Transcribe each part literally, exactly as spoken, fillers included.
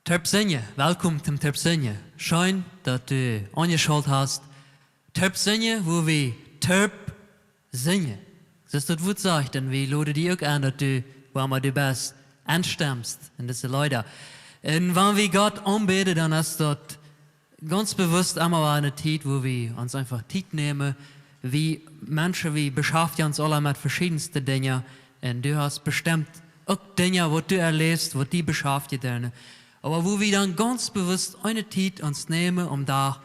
Toop sinjen, welkom toom Toop sinjen. Scheen, daut du aunjeschalt hast. Toop sinjen, wua wie toop sinjen. Soo aus daut Wuat sajcht, un wie loden die uk aun, daut du, wua emma du best, enstemst en dise Leeda. Un wan wie Gott aunbäden, dan es daut gaunz bewusst emma wada eene Tiet, wua wie ons eefach Tiet nämen. Wie Menschen, wie beschaftjen ons aula met veschiedenste Dinja. Un du hast bestemt uk Dinja, waut du erläfst, waut die beschaftjen doonen. Oba wua wie dan gaunz bewusst eene Tiet ons nämen, om doa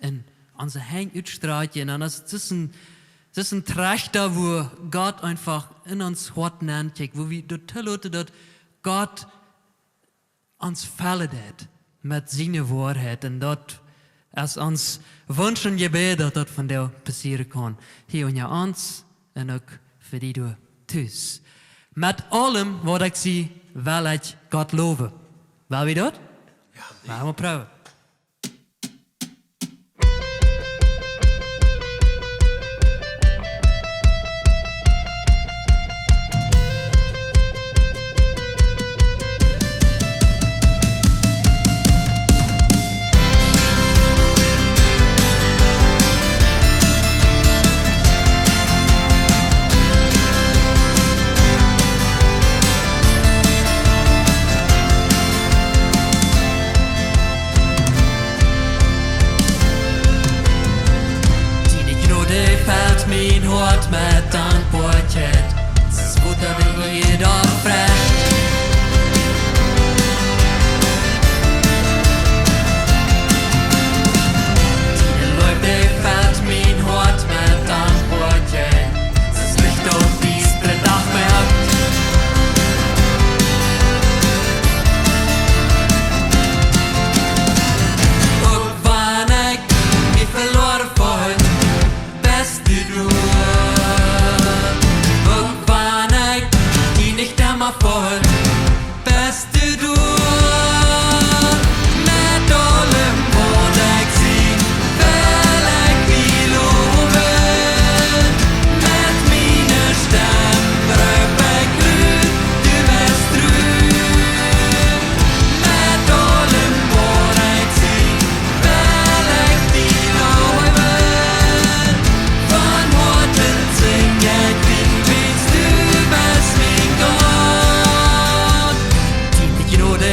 en onse Henj utstrakjen. Un dan es daut een, daut es een Trajchta, wua Gott eefach en ons Hoat nenkjikjt, wua wie daut toloten, daut Gott ons fellen deit met siene Woarheit. Un daut es ons Wunsch un Jebäd, daut daut vondoag passieren kaun. Hia unja ons un uk fa die doa tus. Met aulem, waut ekj sie, well ekj Gott lowen. Well wie daut? Jo, lot ons proowen. Diene Jnod felt mien Hoat met Dankboakjeit. Daut es goot, daut ekj hia doch frie. Diene Leew felt mien Hoat met Dankboakjeit. Daut es Licht opp disen Dach mea. Uk wan ekj mie veloaren feel, best du doa. Uk wan ekj die nich emma feel, best du doa. Met aulem, waut ekj sie, well ekj die lowen. Met miene Stemm roop ekj ut, du best tru. Met aulem, waut ekj sie, well ekj die lowen. Von Hoaten sinj ekj die Pries, du best mien Gott. Diene Jnod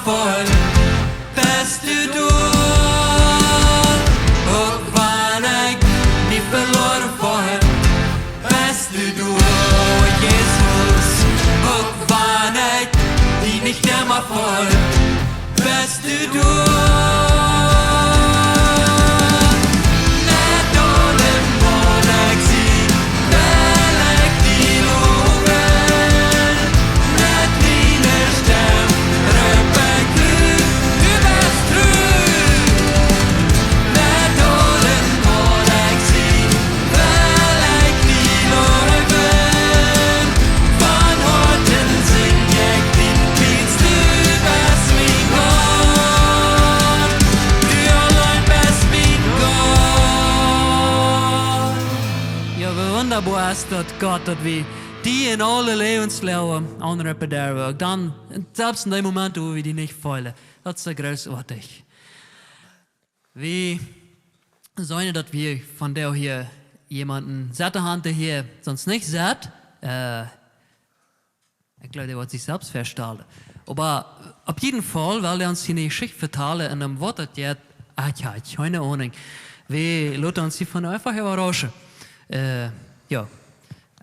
Voll, best du doa, uk wan ekj mie veloaren voll, best du doa, Jesus, uk wan ekj die nich emma voll, best du doa. Met aulem waut ekj sie, well ekj die lowen. Met miene Stemm roop ekj ut, du best tru. Met aulem waut ekj sie, well ekj die lowen. Von Hoaten sinj ekj die Pries, du best mien Gott. Du auleen best mien Gott. Jo, woo wundaboa es daut, Gott, daut wie die en aule Läwensloagen aunropen derwen. Dan, selfst en dee Momenten, wua wie die nich feelen. Daut es soo grootoatich. Wie seenen, daut wie vondoag hia jemaunden sitten haben, dee hia sonst nich sitt. Äh, ekj gloow, dee woat sikj selfst väastalen. Oba opp jieden Faul well dee ons eene Jeschicht vetalen un om waut daut jeit, ah, jo, ekj hab kjeene Ahnung. Wie loten ons hia von eefach äwarauschen. Äh, jo.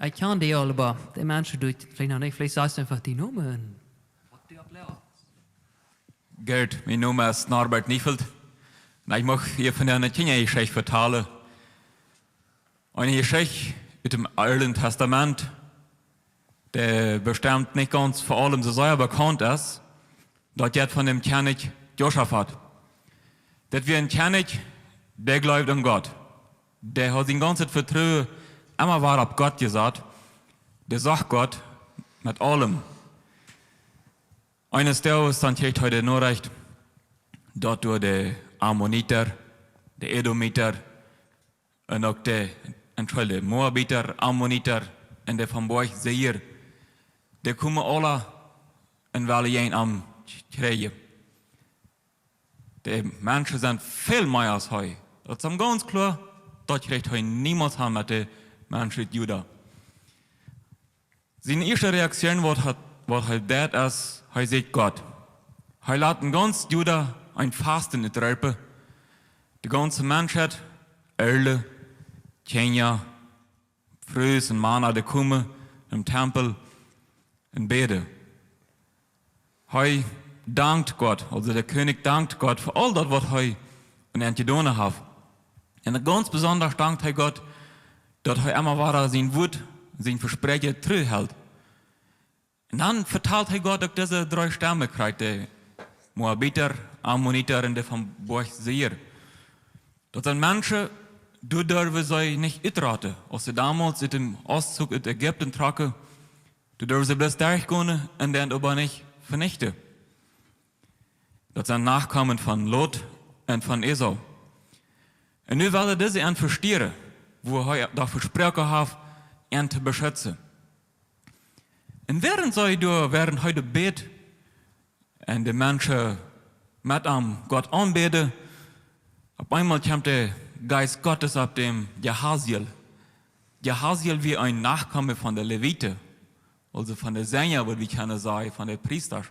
Ekj kjan dee aul, oba de Menschen doo ekj veleicht noch nich. Veleicht sajchst du eefach dien Nomen un waut du opp läwst. Gerd, mien Nomen es Norbert Neufeld. Un ekj mucht hia vondoag eene Kjinjajeschicht vetalen. Eene Jeschicht ut dem Oolen Tastament, dee bestemt nich gaunz fa aulem soo sea bekaunt es. Daut jeit von däm Kjennich Josafat. Daut wia een Kjennich, dee jleewd aun Gott. Dee haud sien gaunzet Vetruen emma wada opp Gott jesat. Dee socht Gott met aulem. Eenes Doages dan kjrieech hee de Norecht, daut doa de Ammoniter, de Edomiter un uk de, Entschuldigung, de Moabiter, Ammoniter un dee vom Boajch Seir, dee komen aula un wellen jäajen am kjrieen. De Menschen sent väl mea aus hee. Daut es am gaunz kloa, daut kjrieech hee niemols han met de Menschen ut Juda. Siene ieeschte Reaktion, waut hee, waut hee deit, es, hee sieekjt Gott. Hee lat en gaunz Juda een Fasten utroopen. De gaunze Menschheit, Oola, Kjinja, Frues un Mana, dee komen em Tempel un bäden. Hee dankt Gott, aulsoo de Kjennich dankt Gott fa aul daut, waut hee aun an jedonen haft. Un gaunz besonda dankt hee Gott, daut hee emma wada sien Wuat, sien Vespräakjen tru helt. Un dan vetalt hee Gott uk dise dree Stemmen krakjt, de Moabiter, Ammoniter un dee vom Boajch Seir. Daut sent Menschen, doa derwen see nich utroten. Aus see donmols ut däm Oostzug ut Ägipten trocken, doa derwen see bloos derchgonen un dan oba nich venichten. Daut sent Nokomen von Lot un von Esau. Un nu wellen dise an vestieren, wua hee doch vesproaken haft, an to beschutzen. Un wäarent see doa, wäarent hee doa bät, un de Menschen met am Gott aunbäden, opp eemol kjemt de Jeist Gottes opp däm Jahaziel. Jahaziel wia een Nokomen von de Leviten, aulsoo von de Senja, waut wie kjennen sajen, von de Priesta.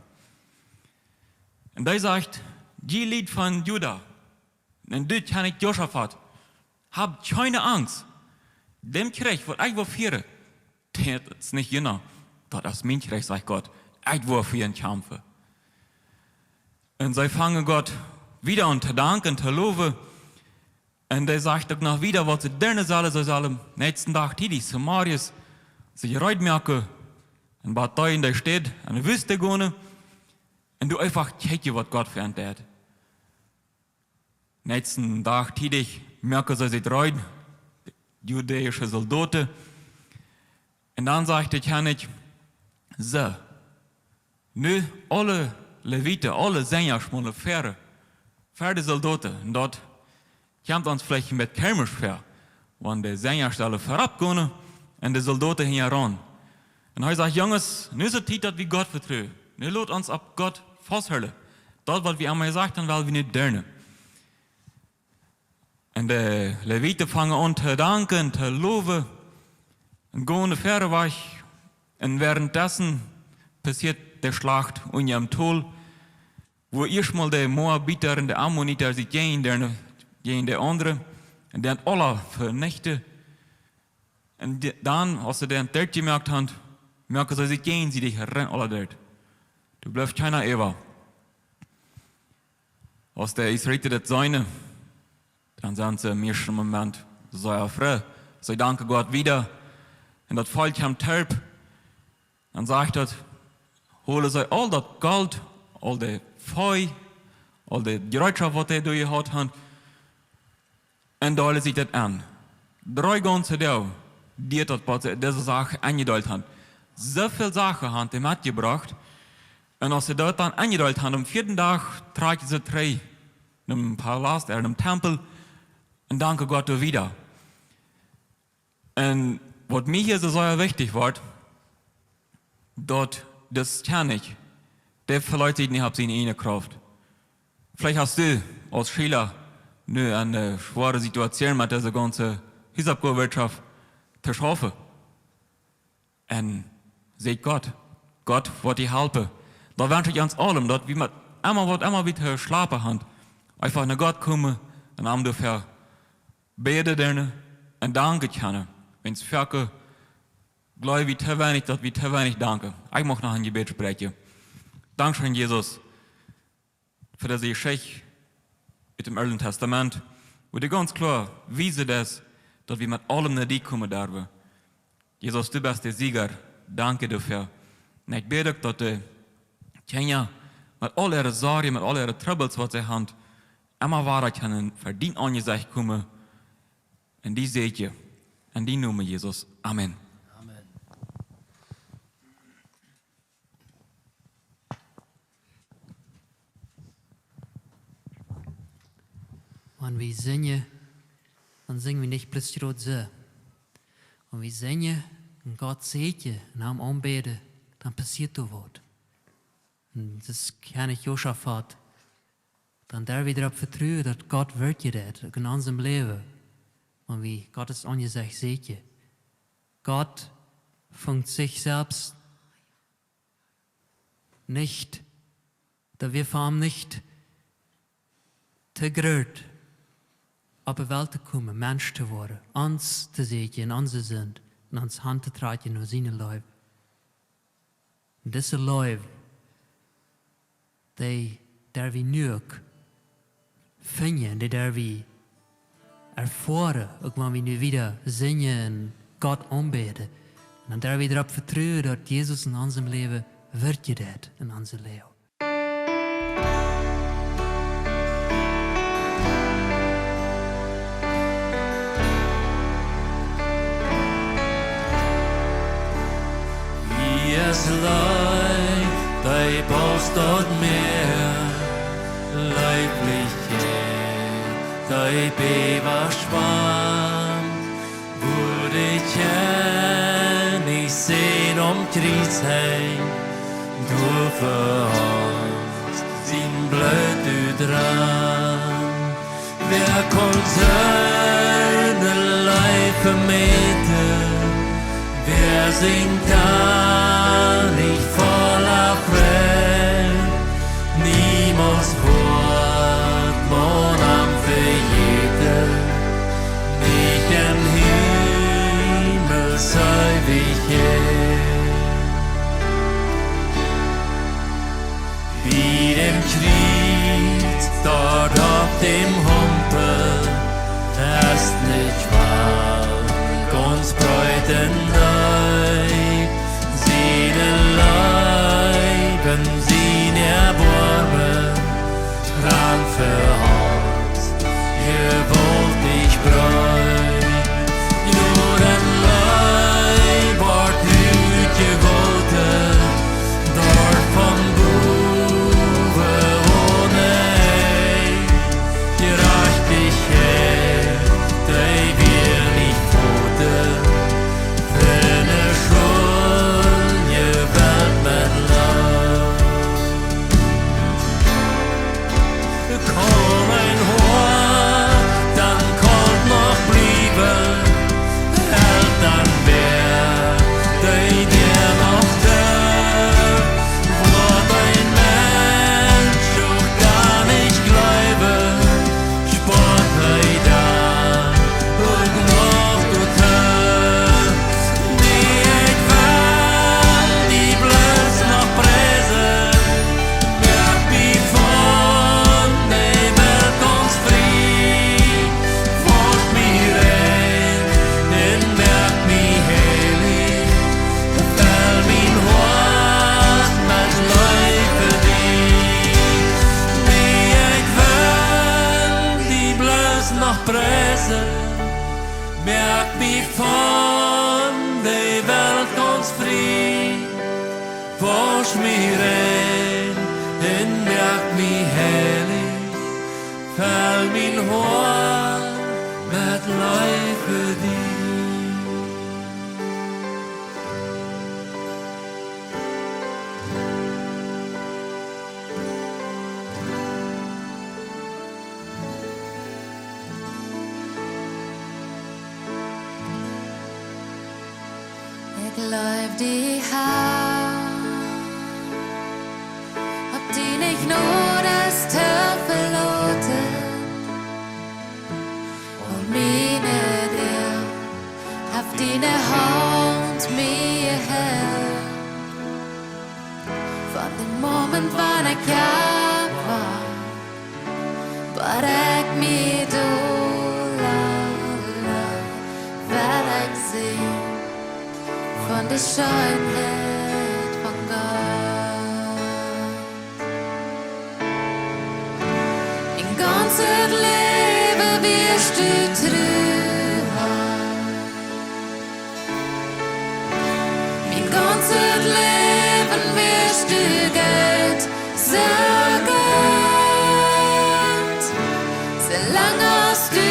Un dee sajcht: Jie Lied von Juda, un du Kjennich Josafat, hab kjeene Angst. Däm Kjrich, waut ekj woa fieren, daut es nich juna. Daut es mien Kjrich, sajcht Gott. Ekj woa fa junt kjamfen. Un see fangen Gott wada aun to danken, to lowen. Un dee sajcht uk noch wieda, waut see doonen sellen. See sellen näakjsten Dach tiedich zemorjes sikj reed moaken un bat dee en de Städ, en de Wüste gonen. Un doa eefach kjikjen, waut Gott fa an deit. Näakjsten Dach tiedich moaken see sikj reed, de judäische Soldoten. Un dan sajcht de Kjennich: Soo, nu aule Leviten, aule Senja schmollen väa, väa de Soldoten. Un daut kjemt ons veleicht een bät komisch väa, wan de Senja sellen verop gonen un de Soldoten hinjaraun. Un hee sajcht: Junges, nu es et Tiet, daut wie Gott vetruen. Nu lot ons opp Gott fausthoolen. Daut, waut wie emma jesajcht haben, well wie nu doonen. Un de Leviten fangen aun to danken, to lowen, un gonen väa wajch. Un wäarentdessen passieet de Schlacht unja em Tol. wua ieescht mol de Moabiter un de Ammoniter sikj jäajen de, jäajen de aundre, un dee aula venichten. Un de, dan, aus see dän doot jemoakt han, moaken see sikj jäajensiedich rein aula doot. Doa blift kjeena äwa. Aus de Israeliten daut seenen, dan sent see em ieeschten Moment sea froo. See danken Gott wieda. Un daut Volkj kjemt toop. Dan sajcht daut, holen see aul daut Golt, aul de Vee, aul de Jereetschoft, waut see doa jehaut han, un deelen sikj daut en. Dree gaunze Doag dieet daut, waut see dise Sachen enjedeelt han. Soo väl Sachen han see metjebrocht. Un aus see daut dan enjedeelt han, aum vieeden Dach trakjen see trigj nom Palast, ea nom Tempel, un danken Gott doa wieda. Un waut mie hia soo sea wichtich woat, daut dis Kjennich, dee veleet sikj nich opp siene ieejne Krauft. Veleicht hast du aus Schiela nu eene schwoare Situation met dise gaunze Husoppgoawirtschoft to schaufen. Un säkj Gott. Gott woat die halpen. Doa wensch ekj ons aulen, daut wie met emma, waut emma wie to schlapen han, eefach no Gott komen un am doafäa bäden doonen un danken kjennen. Wiels foaken jleew wie to weinich, daut wie to weinich danken. Ekj mucht noch een Jebäd spräakjen. Dankscheen, Jesus, fa dise Jeschicht ut däm Oolen Tastament, wua du gaunz kloa wiesen deist, daut wie met aulem no die komen derwen. Jesus, du best de Sieger. Danke doafäa. Un ekj bäd uk, daut de Kjinja met aul äare Sorjen, met aul äare Trubbels, waut see han, emma wada kjennen ver dien Aunjesecht komen un die säkjen. En dienen Nomen, Jesus. Amen. Amen. Wan wie sinjen, dan sinj wie nich bloos jrod soo. Wan wie sinjen un Gott säkjen un am aunbäden, dan passieet doa waut. Un daut es kjeen Josaphat. Dan derw wie doaropp vetruen, daut Gott werkjen deit, uk en onsem Läwen. Wan wie Gott sien Aunjesecht säkjen. Gott funk sikj selfst nich, daut wia fa am nich to groot, opp de Welt to komen, Mensch to woaren, ons to säkjen en onse Sind un ons han to trakjen no siene Leew. Un dise Leew, dee derw wie nu uk finjen, dee derw wie erfoaren, uk wan wie nu wieda sinjen un Gott aunbäden. Un dan derw wie doaropp vetruen, daut Jesus en onsem Läwen werkjen deit en onse Läwen. Wie es Leew, dee baust daut Mäa, Leeflichkjeit, dee Bäwa schwant, wua de Kjennich sien aum Kjriez hunk, doa fa ons sien Bloot utrann. Wäa kaun siene Leew vemäten? Wäa sien Kjennich volla Freid? Niemols woat maun am vejäten, nich em Himmel, saj wie hia. Bie däm Kjriez, doa opp däm Humpel, es ne Kwal, gaunz breet un deep. Siene Leew un sien Erboarmen, Krank fa ons, jewaultich breet. Jnod un Leew woat utjegoten, doa von bowen onen. Jerajchtichkjeit, dee wia nich foadich, fa ne schuldje Welt met Leew. Mie rein un moak mie heilich, fell mien Hoat met Leew fa die. Ekj leew die, Herr, opp diene Jnod es to veloten. Un miene Däa haft diene Haunt mie jehelt. Von dän Moment wan ekj oppwoak bat ekj mie dol laj, well ekj sinjen von de Scheenheit von Gott. Mien gaunzet Läwen wieescht du tru, Herr. Mien gaunzet Läwen wieescht du goot, soo goot. Soo lang aus du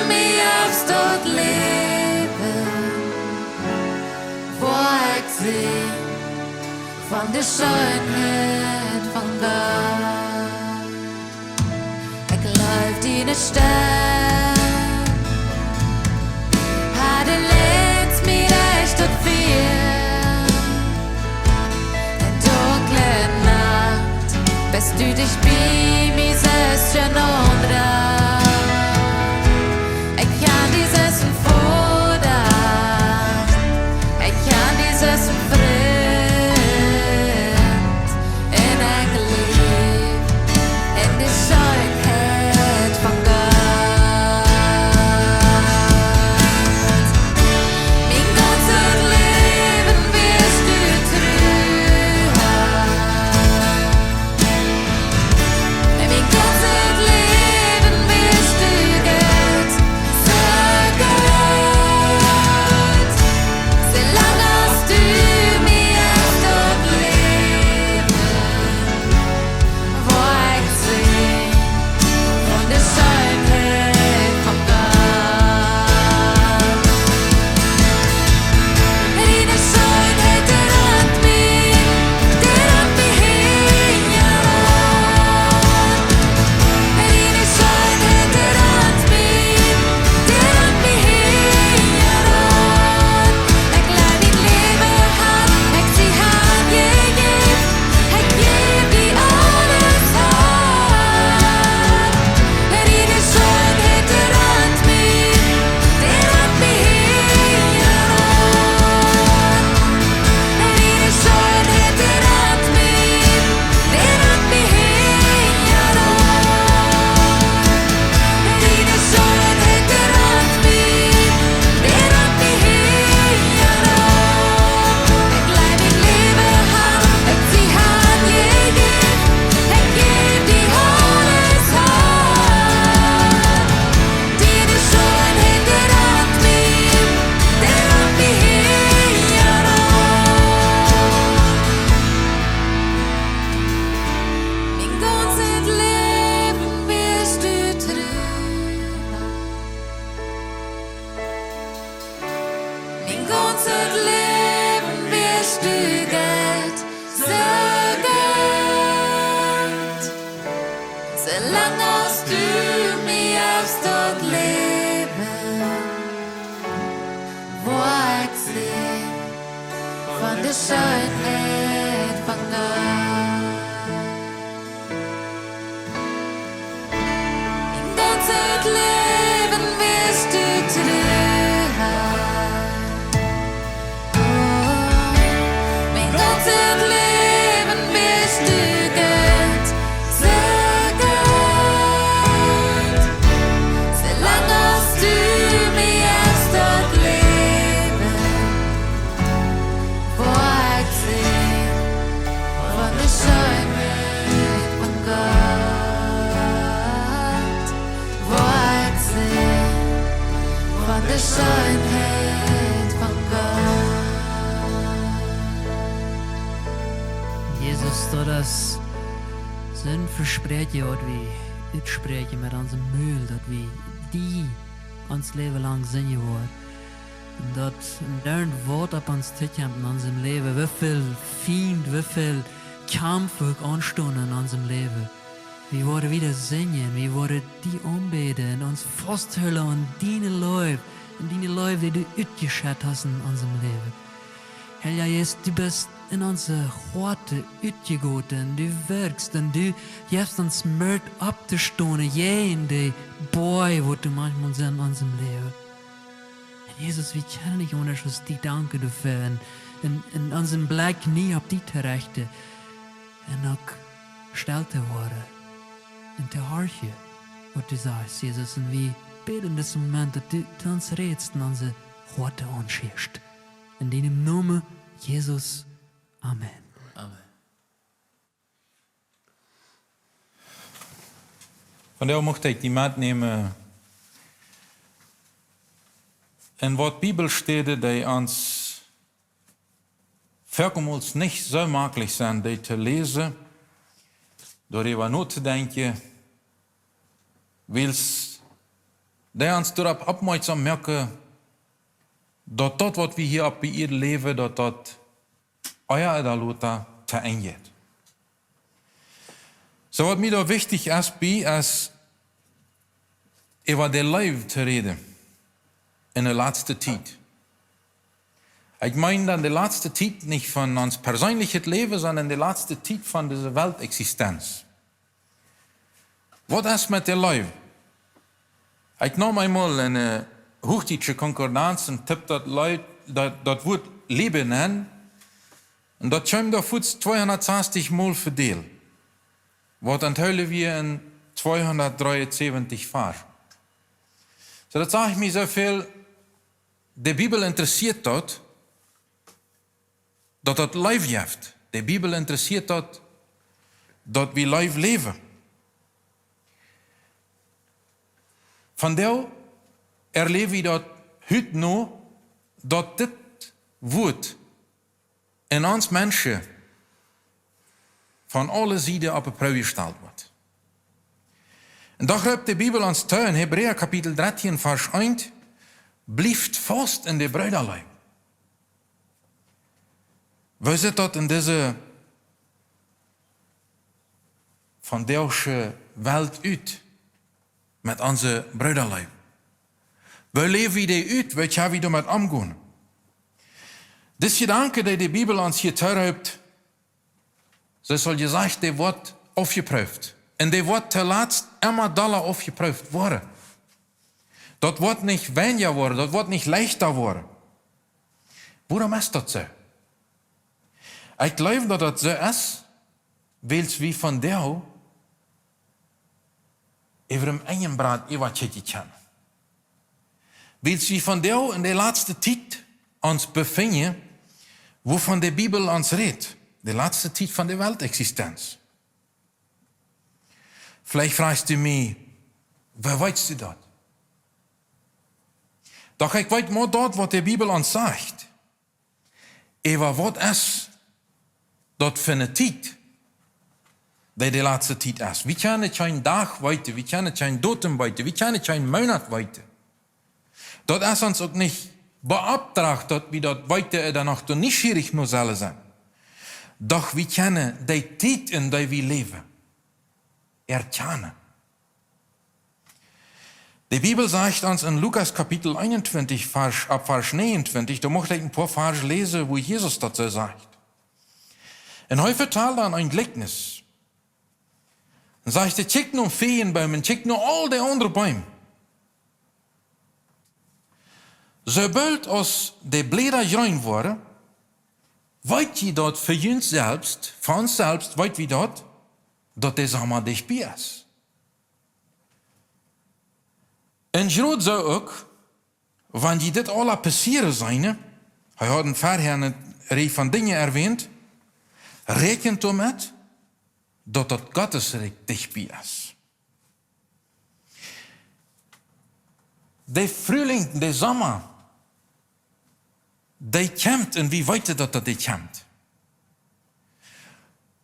mie jefst daut Läwen, woa ekj sinjen von de Scheenheit von Gott. Ekj leew diene Stemm, Herr, du leitst mie rajcht daut Wajch. En dunkle Nacht best du dicht bie mie, sajchst kjeen aundra. Ekj kjan die aus een Voda, ekj kjan die aus een Frint. Un ekj läw en de Scheenheit von Gott. Mien gaunzet Läwen wieescht du tru, Herr. Mien gaunzet Läwen wieescht du goot, soo goot. Soo lang aus du mie jefst daut Läwen, woa ekj sinjen von de Scheenheit von Gott. Diene Scheenheit, dee rant mie, dee rant mie hinjaraun. Diene Scheenheit, dee rant mie, dee rant mie hinjaraun. Ekj läw mien Läwen, Herr, ekj sie hanjejäft, ekj jäw die aules han. Diene Scheenheit, dee rant mie, dee rant mie hinjaraun. Diene Scheenheit, dee rant mie, dee rant mie hinjaraun. Diene Scheenheit, dee rant mie, dee rant mie hinjaraun. Ekj läw mien Läwen, Herr, ekj sie hanjejäft, ekj jäw die aules han. Diene Scheenheit, dee rant mie, dee rant mie hinjaraun. Mien gaunzet Läwen wieescht du tru. Mien gaunzet Läwen wieescht du goot, soo goot. Soo lang aus du mie jefst daut Läwen, woa ekj sinjen von de Scheenheit von Gott. Mien gaunzet Läwen wieescht du tru, Herr. Oh, mien gaunzet Läwen wieescht du goot, soo goot. Soo lang aus du mie jefst daut Läwen, woa ekj sinjen von de Scheenheit von Gott. Woa ekj sinjen von de Scheenheit von Gott. Daut es een Vespräakjen, waut wie utspräakjen met onsen Mul, daut wie die ons Läwen lang sinjen woaren. Un daut, un dan waut opp ons tokjemt en onsem Läwen, woo väl Fient, woo väl Kaumf wie uk aunstonen en onsem Läwen. Wie woaren wada sinjen, wie woaren die aunbäden un ons fausthoolen aun diene Leew, aun diene Leew, dee du utjeschett hast en onsem Läwen. Heilja Jeist, du best en onse Hoaten utjegoten, du wirkst un du jefst ons Moot opptostonen, jäajen de Boaj, waut doa maunchmol sent en onsem Läwen. Un Jesus, wie kjennen nich aundasch aus die danken doafäa un, un, un onsen Blekj nie opp die to rechten un uk stell to woaren un to horchen, waut du sajchst, Jesus. Un wie bäden en disen Moment, daut du to ons rätst un onse Hoaten aunschieescht. En dienem Nomen, Jesus. Amen. Amen. Vondoag mucht ekj die metnämen en waut Bibelstäden, dee ons foaken mol nich soo maklich sent, dee to läsen, doaräwa notodenkjen, wiels dee ons doaropp oppmoakjsom moaken, daut daut, waut wie hia opp de Ieed läwen, daut daut ea ooda lota to Enj jeit. Soo, waut mie doa wichtich es, bie, es äwa de Leew to räden en de latste Tiet. Ekj meen dan de latste Tiet nich von ons perseenlichet Läwen, sonda de latste Tiet von dise Weltexistenz. Waut es met de Leew? Ekj neem eemol eene, äh, huachdietsche Konkordanz un tipp daut Leew, daut, daut Wuat Liebe nenn. Un daut kjeem doa fuaz tweehundatsastich mol vedeelt. Waut enthoolen wie en tweehundatdreeunsäwentich Varsch. Soo, daut sajcht mie soo väl, de Bibel interessieet daut, daut daut Leew jeft. De Bibel interessieet daut, daut wie Leew läwen. Vondoag erläw wie daut hüüt noch, daut dit Wuat en ons Menschen von aule Sieden opp de Proow jestalt woat. Un doch roopt de Bibel ons too en Hebräa Kapitel dartieen Varsch eent: Blieft faust en de Breedaleew. Woo sitt daut en dise vondoagsche Welt ut met onse Breedaleew? Woo läw wie dee ut? Woo kjenn wie doamet omgonen? Dis Jedanke, dee de Bibel ons hia tooroopt, soo aus aul jesajcht, dee woat aufjeprooft. Un dee woat toolatst emma dolla aufjeprooft woaren. Daut woat nich weinja woaren, daut woat nich leichta woaren. Wuarom es daut soo? Ekj jleew, daut daut soo es, wiels wie vondoag äwa däm Enjebrat äwakjikjen kjennen. Wiels wie vondoag en de latste Tiet ons befinjen, wuavon de Bibel ons rät, de latste Tiet von de Weltexistenz. Veleicht froagst du mie: Woo weetst du daut? Doch ekj weet mau daut, waut de Bibel ons sajcht. Äwa waut es daut fa eene Tiet, dee de latste Tiet es? Wie kjennen kjeen Dach weeten, wie kjennen kjeen Datum weeten, wie kjennen kjeen Moonat weeten. Daut es ons uk nich beopdracht, daut wie daut weeten ooda noch doa nieschierich no sellen sennen. Doch wie kjennen dee Tiet, en dee wie läwen, erkjanen. De Bibel sajcht ons en Lukas Kapitel eenuntwintich, Varsch, ab Varsch näajenuntwintich, doa mucht ekj een poa Varsch läsen, woo Jesus daut soo sajcht. Un hee vetald dan een Jlikjnis. Un sajcht: Kjikjt nom Fiejenboom un kjikjt no aul de aundre Beem. Soo boolt aus de Bläda jreen woaren, weet jie daut fa junt selfst, fa ons selfst weet wie daut, daut de Somma dicht bie es. Un jrod soo uk, wan jie dit aula passieren seenen, hee haud en verhäa eene Rieej von Dinja erwähnt, räakjent doamet, daut daut Gottes Rikj dicht bie es. De Frühling, de Somma, dee kjemt un wie weeten daut, daut dee kjemt.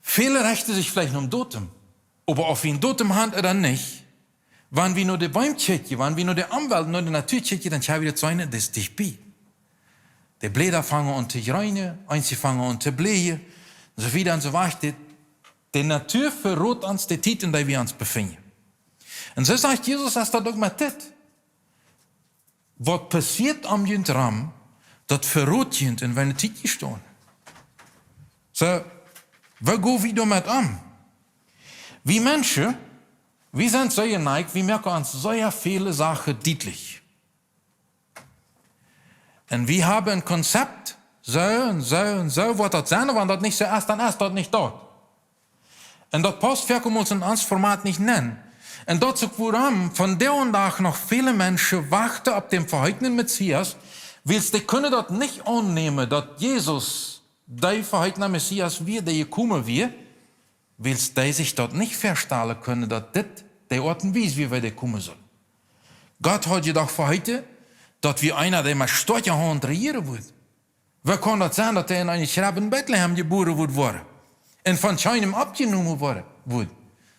Väle rechten sikj veleicht nom Dotum, oba auf wie een Dotum haben ooda nich, wan wie no de Beem kjikjen, wan wie no de Omwelt, no de Natua kjikjen, dan kjenn wie daut seenen, daut es dicht bie. De Bläda fangen aun to jreenen, eenje fangen aun to bläden, un soo wieda un soo wieda. De, de Natua verrot ons de Tiet, en dee wie ons befinjen. Un soo sajcht Jesus, es daut uk met dit. Waut passieet om junt rom, daut verrot junt, en woone Tiet jie stonen. Soo, woo go wie doamet om? Wie Menschen, wie sent soo jeneigt, wie moaken ons sea väle Sachen dietlich. Un wie haben een Konzept, soo un soo un soo woat daut sennen, wan daut nich soo es, dan es daut nich daut. Un daut paust foaken mol en ons Format nich nenn. Un daut es uk wuarom vondoag dän Dach noch väle Menschen wachten opp dän veheetnen Messias, wiels dee kjennen daut nich aunnämen, daut Jesus, dee veheetne Messias wia, dee jekomen wia, wiels dee sikj daut nich väastalen kjennen, daut dit de Oat un Wies wia, woo dee komen sull. Gott haud je doch veheeten, daut wia eena, dee met stoakje Haunt rejieren wudd. Woo kaun daut sennen, daut hee en eene Kjrebb en Betlehem jebuaren wudd woaren un von kjeenem oppjenomen woaren wudd?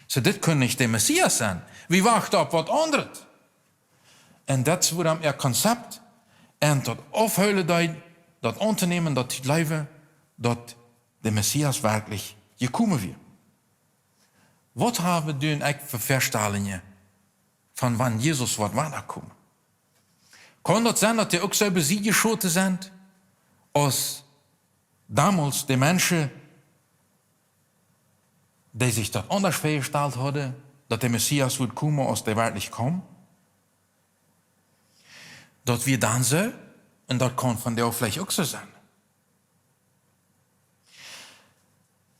Soo, dit kunn nich de Messias sennen. Wie wachten opp waut aundret. Un daut es wuarom äa Konzept an daut aufhoolen deed, daut auntonämen, daut to jleewen, daut de Messias werkjlich jekomen wia. Waut haben wie dan eejentlich fa Väastalungen von wan Jesus woat wadakomen? Kaun daut sennen, daut dee uk soo besied jeschoten sent, aus domols de Menschen, dee sikj daut aundasch väajestalt hauden, daut de Messias wudd komen, aus dee werkjlich kjeem? Daut wia dan soo, un daut kaun vondoag veleicht uk soo sennen.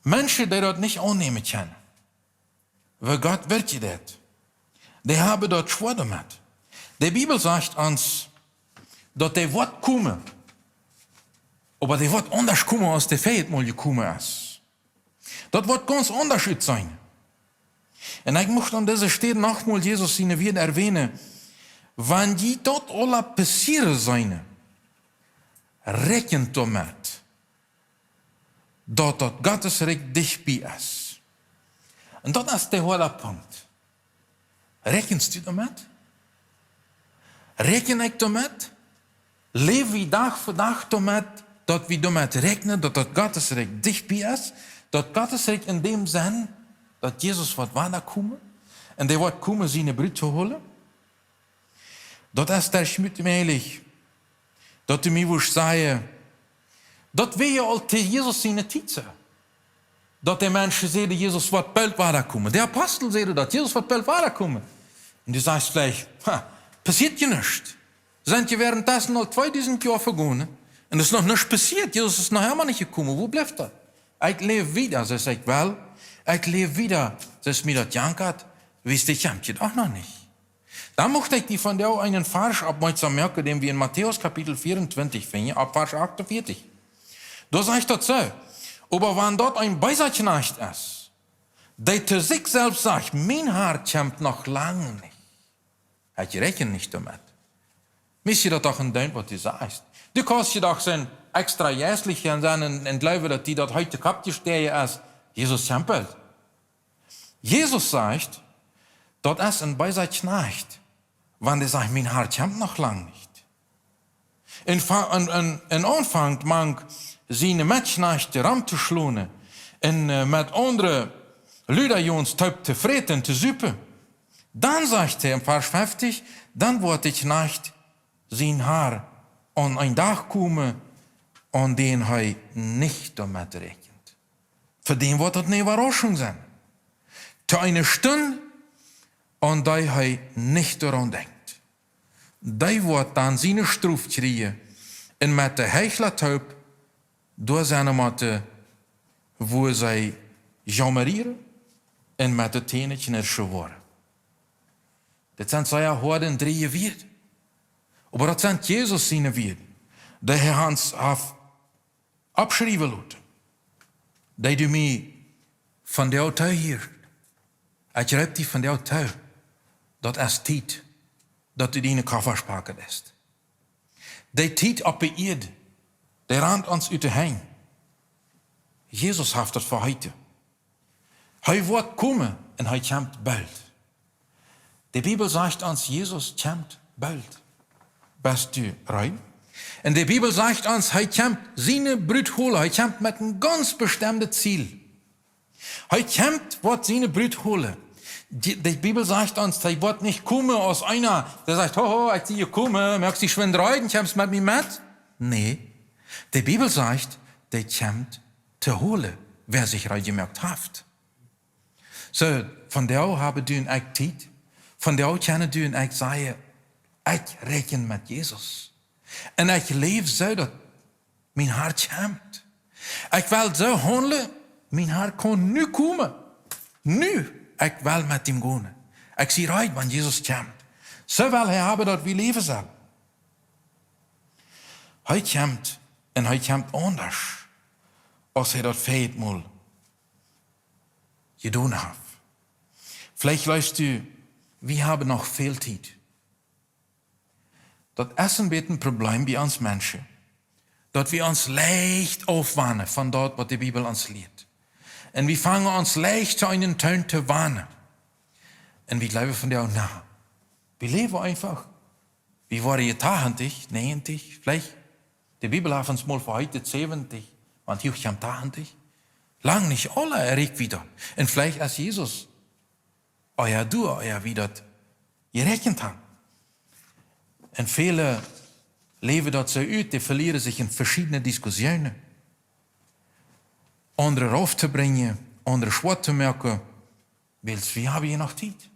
Menschen, dee daut nich aunnämen kjennen, woo Gott werkjlich deit, dee haben daut schwoa doamet. De Bibel sajcht ons, daut dee woat komen, oba dee woat aundasch komen, aus dee väajet Mol jekomen es. Daut woat gaunz aundasch utseenen. Un ekj mucht aun dise Städ nochmol Jesus siene Wieed erwähnen: Wan jie daut aules passieren seenen, räakjent doamet, daut daut Gottes Rikj dicht bie es. Un daut es de hoade Punkt. Räakjenst du doamet? Räakjen ekj doamet? Läw wie Dach fa Dach doamet, daut wie doamet räakjnen, daut daut Gottes Rikj dicht bie es, daut Gottes Rikj en däm Senn, daut Jesus woat wadakomen, un dee woat komen, siene Brut to holen? Daut es doch nich mäajlich, daut du mie wurscht sajen, daut wia je aul to Jesus siene Tiet soo, daut de Menschen säden, Jesus woat boolt wadakomen. De Apostel säden daut, Jesus woat boolt wadakomen. Un du sajchst veleicht: Ha, passieet je nuscht. Sent je währenddessen aul tweedusent Joa vegonen un es noch nuscht passieet. Jesus es noch emma nich jekomen. Wua blift daut? Ekj läw wieda, sajchst, ekj well. Ekj läw wieda, sajchst, mie daut jankat. Wiels dee kjemt je doch noch nich. Dan mucht ekj die vondoag eenen Varsch oppmoakjsom moaken, dän wie en Matäus Kapitel vea un twintich finjen, opp Varsch acht un vieetich. Doa sajcht daut soo: Oba wan daut een beesa Kjnajcht es, dee to sikj selfst sajcht: Mien Har kjemt noch lang nich. Ekj räakjen nich doamet. Mott je daut doch en denkjen, waut du sajchst. Du kaust je doch sennen extra jeistlich sennen un, un jleewen, daut die daut heet de Kopp jestoagen es, Jesus kjemt boolt. Jesus sajcht, daut es een beesa Kjnajcht, wan dee sajcht: Mien Har kjemt noch lang nich. Un fa-, un, un, un aunfangt mank siene Metkjnajchte romtoschlonen un, äh, met aundre Luda Jons toop to fräten, to supen. Dan sajcht hee en Varsch fieftich: Dan woat de Kjnajcht sien Har aun een Dach komen, aun dän hee nich doamet räakjent. Fa dän woat daut eene Äwarauschunk sennen. To eene Stund, aun dee hee nich doaraun denkjt. Dee woat dan siene Strof kjrieen un met de Heichla toop doa sennen motten, wua see jaumerieren un met de Tänen knirschen woaren. Dit sent sea hoade un dreeje Wieed. Oba daut sent Jesus siene Wieed, dee hee ons haft oppschriewen loten, dee du mie vondoag toohieescht. Ekj reep die vondoag too. Daut es Tiet, daut du diene Koffasch packen deist. De Tiet opp de Ieed, dee rant ons ut de Henj. Jesus haft daut veheeten. Hee woat komen un hee kjemt boolt. De Bibel sajcht ons, Jesus kjemt boolt. Best du reed? Un de Bibel sajcht ons, hee kjemt siene Brut holen. Hee kjemt met een gaunz bestemdet Ziel. Hee kjemt, woat siene Brut holen. De, de Bibel sajcht ons, hee woat nich komen aus eena, dee sajcht: "Ho, ho, ekj sie jekomen, moakst die schwind reed un kjemst met mie met?" Nä, de Bibel sajcht, dee kjemt to holen, wäa sikj reed jemoakt haft. Soo, vondoag hab du un ekj Tiet. Vondoag kjennen du un ekj sajen: "Ekj räakjen met Jesus. Un ekj läw soo, daut mien Har kjemt. Ekj well soo haundlen, mien Har kaun nu komen. Nu, ekj well met am gonen. Ekj sie reed, wan Jesus kjemt. Soo well hee haben, daut wie läwen sellen." Hee kjemt, un hee kjemt aundasch, aus hee daut väajet Mol jedonen haft. Veleicht jleefst du, wie haben noch väl Tiet. Daut es een bät een Problem bie ons Menschen, daut wie ons leicht aufwanen von daut, waut de Bibel ons lieet. Un wie fangen ons leicht to eenen Toon to wanen. Un wie jleewen vondoag, na, wie läwen eefach. Wie woaren je tachentich, näajentich, veleicht. De Bibel haft ons mol vehieet säwentich, wan hee kjemt tachentich. Lang nich aule erreicht wie daut. Un veleicht es Jesus ea doa, ea wie daut jeräakjent haben. Un väle läwen daut soo ut, dee velieren sikj en veschiedne Diskussionen. Aundre rauf to brinjen, aundre schwoa to moaken, wiels wie haben je noch Tiet.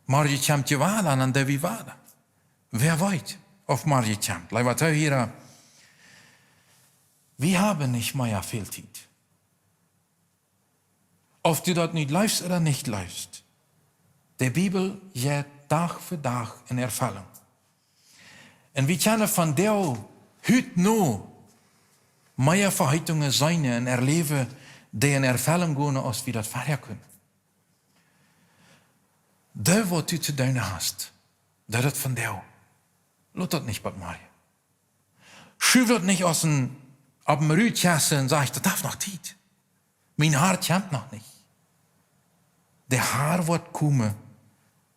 Morjen kjemt je wada un dan doo wie wada. Wäa weet, auf morjen kjemt. Leewa Toohiera, wie haben nich mea väl Tiet. Auf du daut nu jleefst ooda nich jleefst, de Bibel jeit Dach fa Dach en Erfellunk. Un wie kjennen vondoag, hüt noch, mea Veheetungen seenen un erläwen, dee en Erfellunk gonen, aus wie daut verhäa kunnen. Doo, waut du to doonen hast, doo daut vondoag. Lot daut nich bat morjen. Schuw daut nich aus een, opp een Rutkasten un saj: "Daut haft noch Tiet. Mien Har kjemt noch nich." De Har woat komen,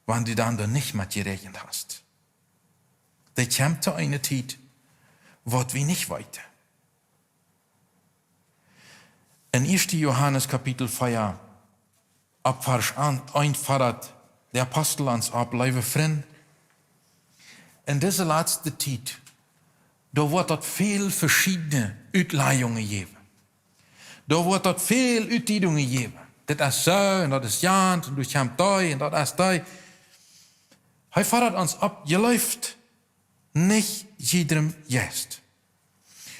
wan du dan doa nich met jeräakjent hast. Dee kjemt to eene Tiet, waut wie nich weeten. En ieeschte Johanes Kapitel vea, opp Varsch eent, eent fodat de Apostel ons opp: "Leewe Frind, en dise latste Tiet, doa woat daut väl veschiedne Utlajungen jäwen. Doa woat daut väl Utdiedungen jäwen. Dit es soo un daut es jant un du kjemst doa un daut es doa." Hee fodat ons opp: "Jleeft nich jiedrem Jeist,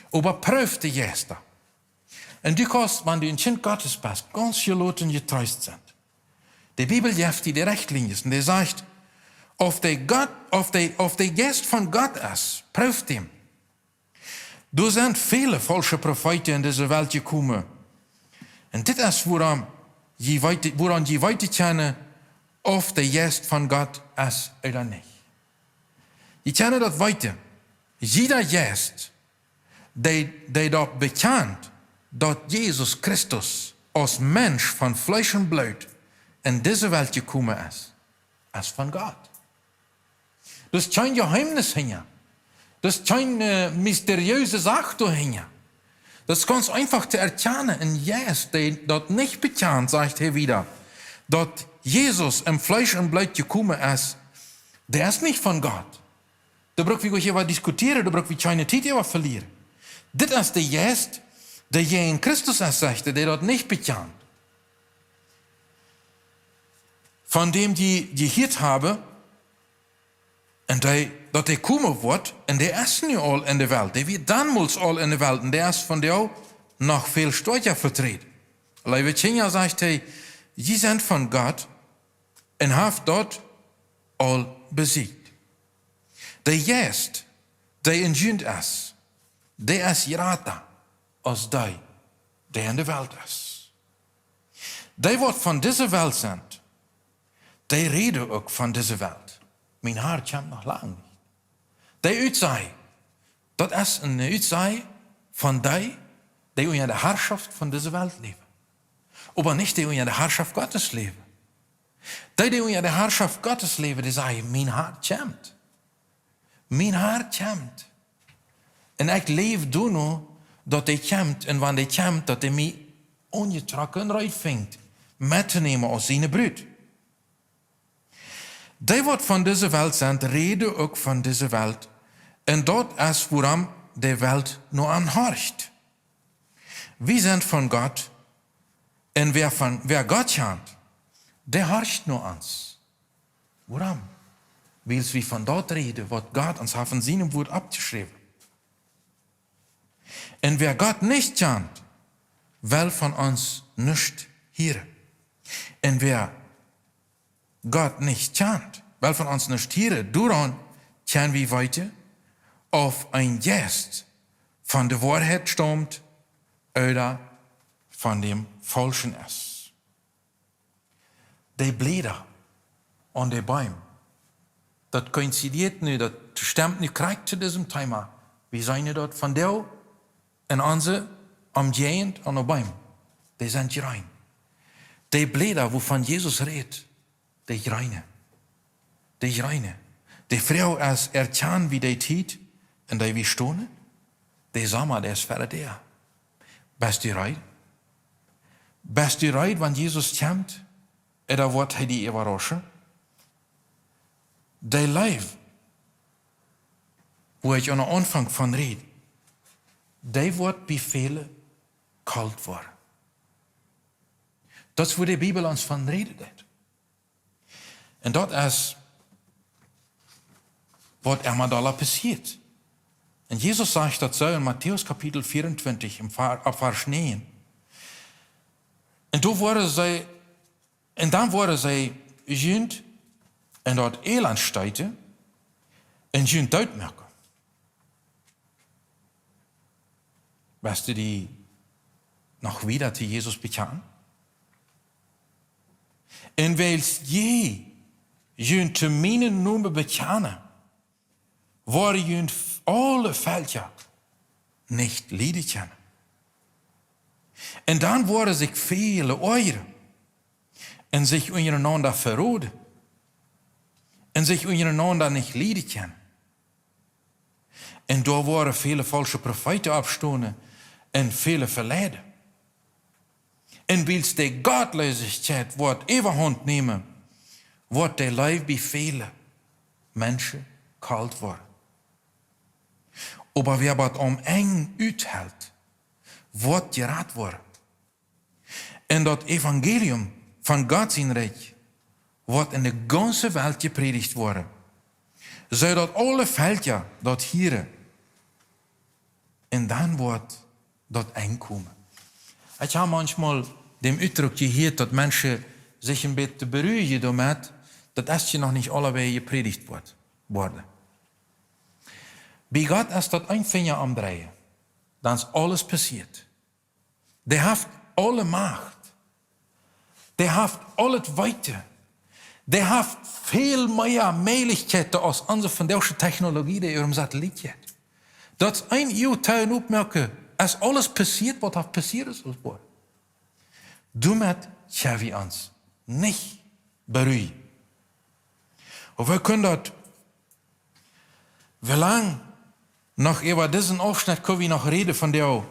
oba prooft de Jeista. Un du kaust, wan du een Kjint Gottes best, gaunz jeloten un jetreest sennen." De Bibel jeft die de Rechtlinien un dee sajcht: "Auf de Gott, auf de, auf de Jeist von Gott es, prooft am." Doa sent väle faulsche Profeeten en dise Welt jekomen. Un dit es, wuarom jie weeten, wuarom jie weeten kjennen, auf de Jeist von Gott es ooda nich. Jie kjennen daut weeten. Jieda Jeist, dee, dee daut bekjant, daut Jesus Christus aus Mensch von Fleesch un Bloot en dise Welt jekomen es, es von Gott. Daut es kjeen Jeheemnis hinja. Daut es kjeen, äh, mysteriöse Sach doahinja. Daut es gaunz eefach to erkjanen. Een Jeist, dee daut nich bekjant, sajcht hee wieda, daut Jesus en Fleesch un Bloot jekomen es, dee es nich von Gott. Doa bruck wie nich äwa diskutieren, doa bruck wie kjeene Tiet äwa velieren. Dit es de Jeist, dee jäajen Christus es, sajcht hee, dee daut nich bekjant. Von däm jie jehieet haben, un dee, daut dee komen woat, un dee es nu aul en de Welt. Dee wia donmols aul en de Welt, un dee es vondoag noch väl stoakja veträden. Leewe Kjinja, sajcht hee, jie sent von Gott un haft daut aul besieejt. De Jeist, dee en junt es, dee es jrata aus dee, dee en de Welt es. Dee, waut von dise Welt sent, dee räden uk von dise Welt. Mien Har kjemt noch lang nich. Dee Utsaj, daut es eene Utsaj von dee, dee unja de Harschoft von dise Welt läwen. Oba nich dee unja de Harschoft Gottes läwen. Dee, dee unja de Harschoft Gottes läwen, dee sajen: "Mien Har kjemt. Mien Har kjemt. Un ekj läw doano, daut dee kjemt. Un wan dee kjemt, daut dee mie aunjetrocken un reed finjt, mettonämen aus siene Brut." Dee, waut von dise Welt sent, räden uk von dise Welt. Un daut es, wuarom de Welt no an horcht. Wie sent von Gott, un wäa von, wäa Gott kjant, dee horcht no ons. Wuarom? Wiels wie von daut räden, waut Gott ons haft en sienem Wort oppjeschräwen. Un wäa Gott nich kjant, well von ons nuscht hieren. Un wäa Gott nich kjant, well von ons nuscht hieren. Doaraun kjenn wie weeten, auf een Jeist von de Woarheit staumt ooda von däm Faulschen es. De Bläda aun de Beem. Daut koinzidieet nu, daut stemt nu krakjt to disem Thema. Wie seenen daut vondoag en onse Omjäajent aun de Beem. Dee sent jreen. De Bläda, wuavon Jesus rät, dee jreenen. Dee jreenen. De Froag es: Erkjanen wie de Tiet, en dee wie stonen? De Somma, dee es ver de Däa. Best du reed? Best du reed, wan Jesus kjemt? Ooda woat hee die äwarauschen? De Leew, wua ekj aum Aunfank von räd, dee woat bie väle kolt woaren. Daut es, wua de Bibel ons von räden deit. Un daut es, waut emma dolla passieet. Un Jesus sajcht daut soo en Matäus Kapitel vieruntwintich, em Var-, opp Varsch näajen. Un doa woaren see, un dan woaren see junt en daut Elend steeten un junt dootmoaken. Woascht du die noch wieda to Jesus bekjanen? Un wiels jie junt to mienen Nomen bekjanen, woaren junt aule Velkja nich lieden kjennen. Un dan woaren sikj väle oajren un sikj unjarenaunda veroden un sikj unjarenaunda nich lieden kjennen. Un doa woaren väle faulsche Profeeten oppstonen un väle veleiden. Un wiels de Gottlosigkeit woat äwahaunt nämen, woat de Leew bie väle Menschen kolt woaren. Oba wäa bat aum Enj uthelt, woat jerat woaren. Un daut Evangelium von Gott sien Rikj woat en de gaunze Welt jeprädicht woaren, soo daut aule Velkja daut hieren. Un dan woat daut Enj komen. Ekj hab maunchmol dän Utdruck jehieet, daut Menschen sikj een bät beruhijen doamet, daut es je noch nich aulawäajen jeprädicht woat, worden. Bie Gott es daut een Finja aum dreien, dan es aules passieet. Dee haft aule Macht. Dee haft aulet Weeten. Dee haft väl mea Mäajlichkjeiten aus onse vondoagsche Technologie, dee äwa een Satellit jeit. Daut es een Uagen oppmoaken, es aules passieet, waut haft passieren sult woaren. Doamet kjenn wie ons nich beruhijen. Oba wie kjennen daut, woo lang noch äwa disen Aufschnett kjenn wie noch räden vondoag.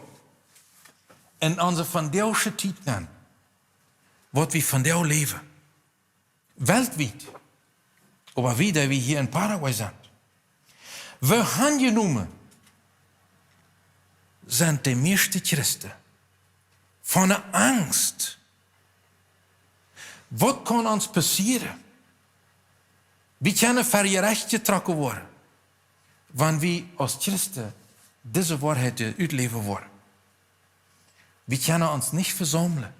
En onse vondoagsche Tiet nenn, waut wie vondoag läwen. Weltwiet. Oba wie, dee wie hia en Paraguay sent. Woo aunjenomen sent de mieeschte Christen von de Angst. Waut kaun ons passieren? Wie kjennen ver Jerecht jetrocken woaren, wan wie aus Christen dise Woarheit utläwen woaren. Wie kjennen ons nich vesaumlen.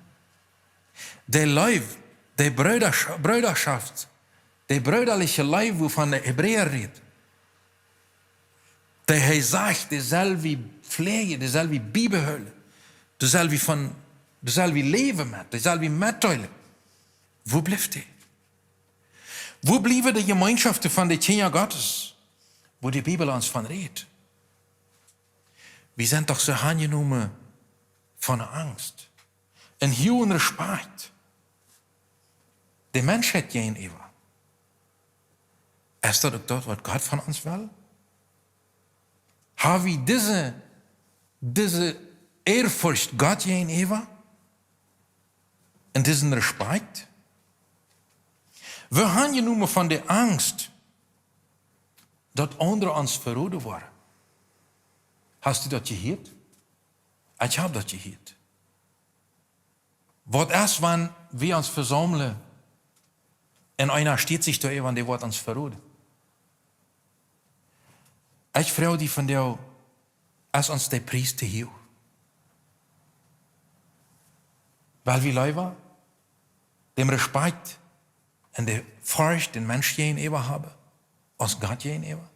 De Leew, de Brüdasch-, Brüdaschoft, de brüdaliche Leew, wuavon de Hebräa rät, dee hee sajcht, dee sell wie pflegen, dee sell wie biebehoolen, dee sell wie von, dee sell wie läwen met, dee sell wie metdeelen. Wua blift dee? Wua bliewen de Jemeenschoft von de Kjinja Gottes, wua de Bibel ons von rät? Wie sent doch soo aunjenomen von de Angst. een huagen Respakjt de Menschheit jäajenäwa. Es daut uk daut, waut Gott von ons well? Ha wie dise, dise Ehrfurcht Gott jäajenäwa un disen Respakjt? Wie haben jenomen von de Angst, daut aundre ons veroden woaren. Hast du daut jehieet? Ekj hab daut jehieet. Waut es, wan wie ons vesaumlen un eena steit sikj doa äwa un dee woat ons veroden? Ekj froag die vondoag, es ons de Pries too huach? Well wie leewa dän Respakjt un de Forcht dän Mensch jäajenäwa haben aus Gott jäajenäwa?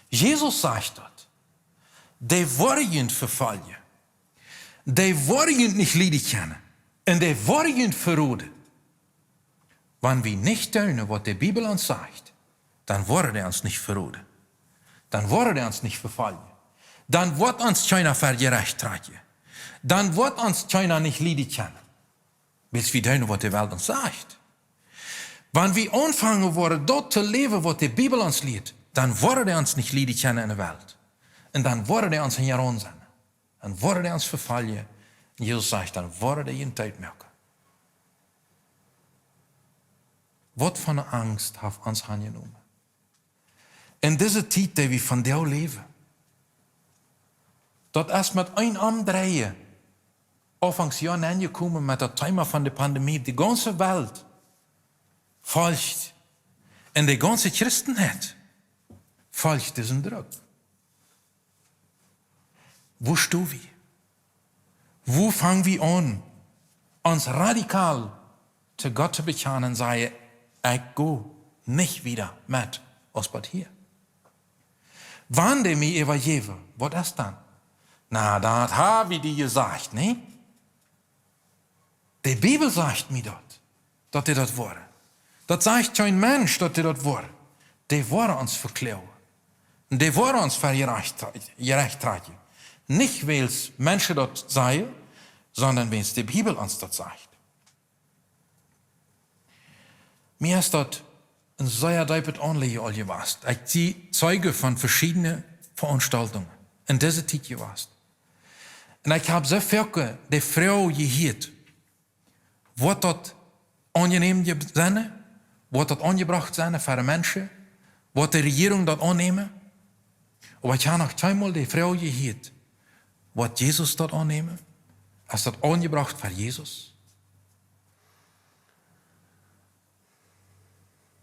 Jesus sajcht daut: Dee woaren junt vefoljen, dee woaren junt nich lieden kjennen un dee woaren junt veroden. Wan wie nich doonen, waut de Bibel ons sajcht, dan woaren dee ons nich veroden. Dan woaren dee ons nich vefoljen. Dan woat ons kjeena ver Jerecht trakjen. Dan woat ons kjeena nich lieden kjennen, wiels wie doonen, waut de Welt ons sajcht. Wan wie aunfangen woaren, daut to läwen, waut de Bibel ons lieet, dan woaren dee ons nich lieden kjennen en de Welt. Un dan woaren dee ons hinjaraun sennen. Dan woaren dee ons vefoljen. Un Jesus sajcht, dan woaren dee junt doot moaken. Waut fa eene Angst haft ons aunjenomen en dise Tiet, dee wie vondoag läwen? Daut es met een Omdreien Aunfangs Joa aunjekomen met daut Thema von de Pandemie. De gaunze Welt folcht, un de gaunze Christenheit folcht disen Druck. Wua sto wie? Wua fang wie aun, ons radikal to Gott to bekjanen un sajen: Ekj go nich wieda met aus bat hia? Wan dee mie äwajäwen, waut es dan? Na, daut hab ekj die jesajcht, nä? De Bibel sajcht mie daut, daut dee daut woaren. Daut sajcht kjeen Mensch, daut dee daut woaren. Dee woaren ons vekloagen. Un dee woaren ons ver Jerecht, Jerecht trakjen. Nich wiels Menschen daut sajen, sonda wiels de Bibel ons daut sajcht. Mie es daut een sea deepet Aunlieden aul jewast. Ekj sie Zeug von veschiedne Veranstaltungen en dise Tiet jewast. Un ekj hab soo väl de Froag jehieet: Woat daut aunjenäm je-, sennen? Woat daut aunjebrocht sennen fa de Menschen? Woat de Rejierunk daut aunnämen? Oba ekj hab noch kjeenmol de Froag jehieet: Woat Jesus daut aunnämen? Es daut aunjebrocht fa Jesus?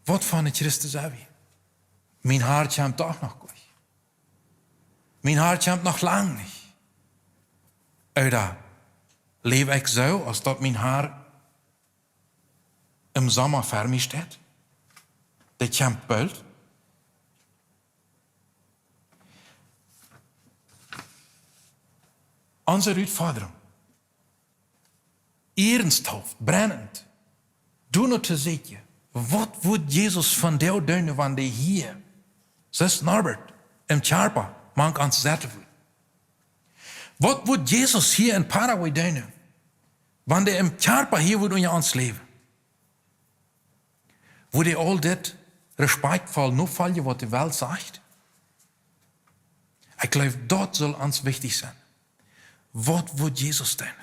Waut fa een Christ sie ekj? Mien Har kjemt doch noch nich. Mien Har kjemt noch lang nich. Ooda läw ekj soo, aus daut mien Har em Somma ver mie steit? Dee kjemt boolt. Onse Rutfodrunk, iernsthaft, brennent, doano to seenen, waut wudd Jesus vondoag doonen, wan dee hia, soo aus Norbert, em Kjarpa mank ons setten wudd? Waut wudd Jesus hia en Paraguay doonen, wan dee em Kjarpa hia wudd unja ons läwen? Wudd dee aul dit respektvoll nofoljen, waut de Welt sajcht? Ekj jleew, daut saul ons wichtich sennen. Waut wudd Jesus doonen?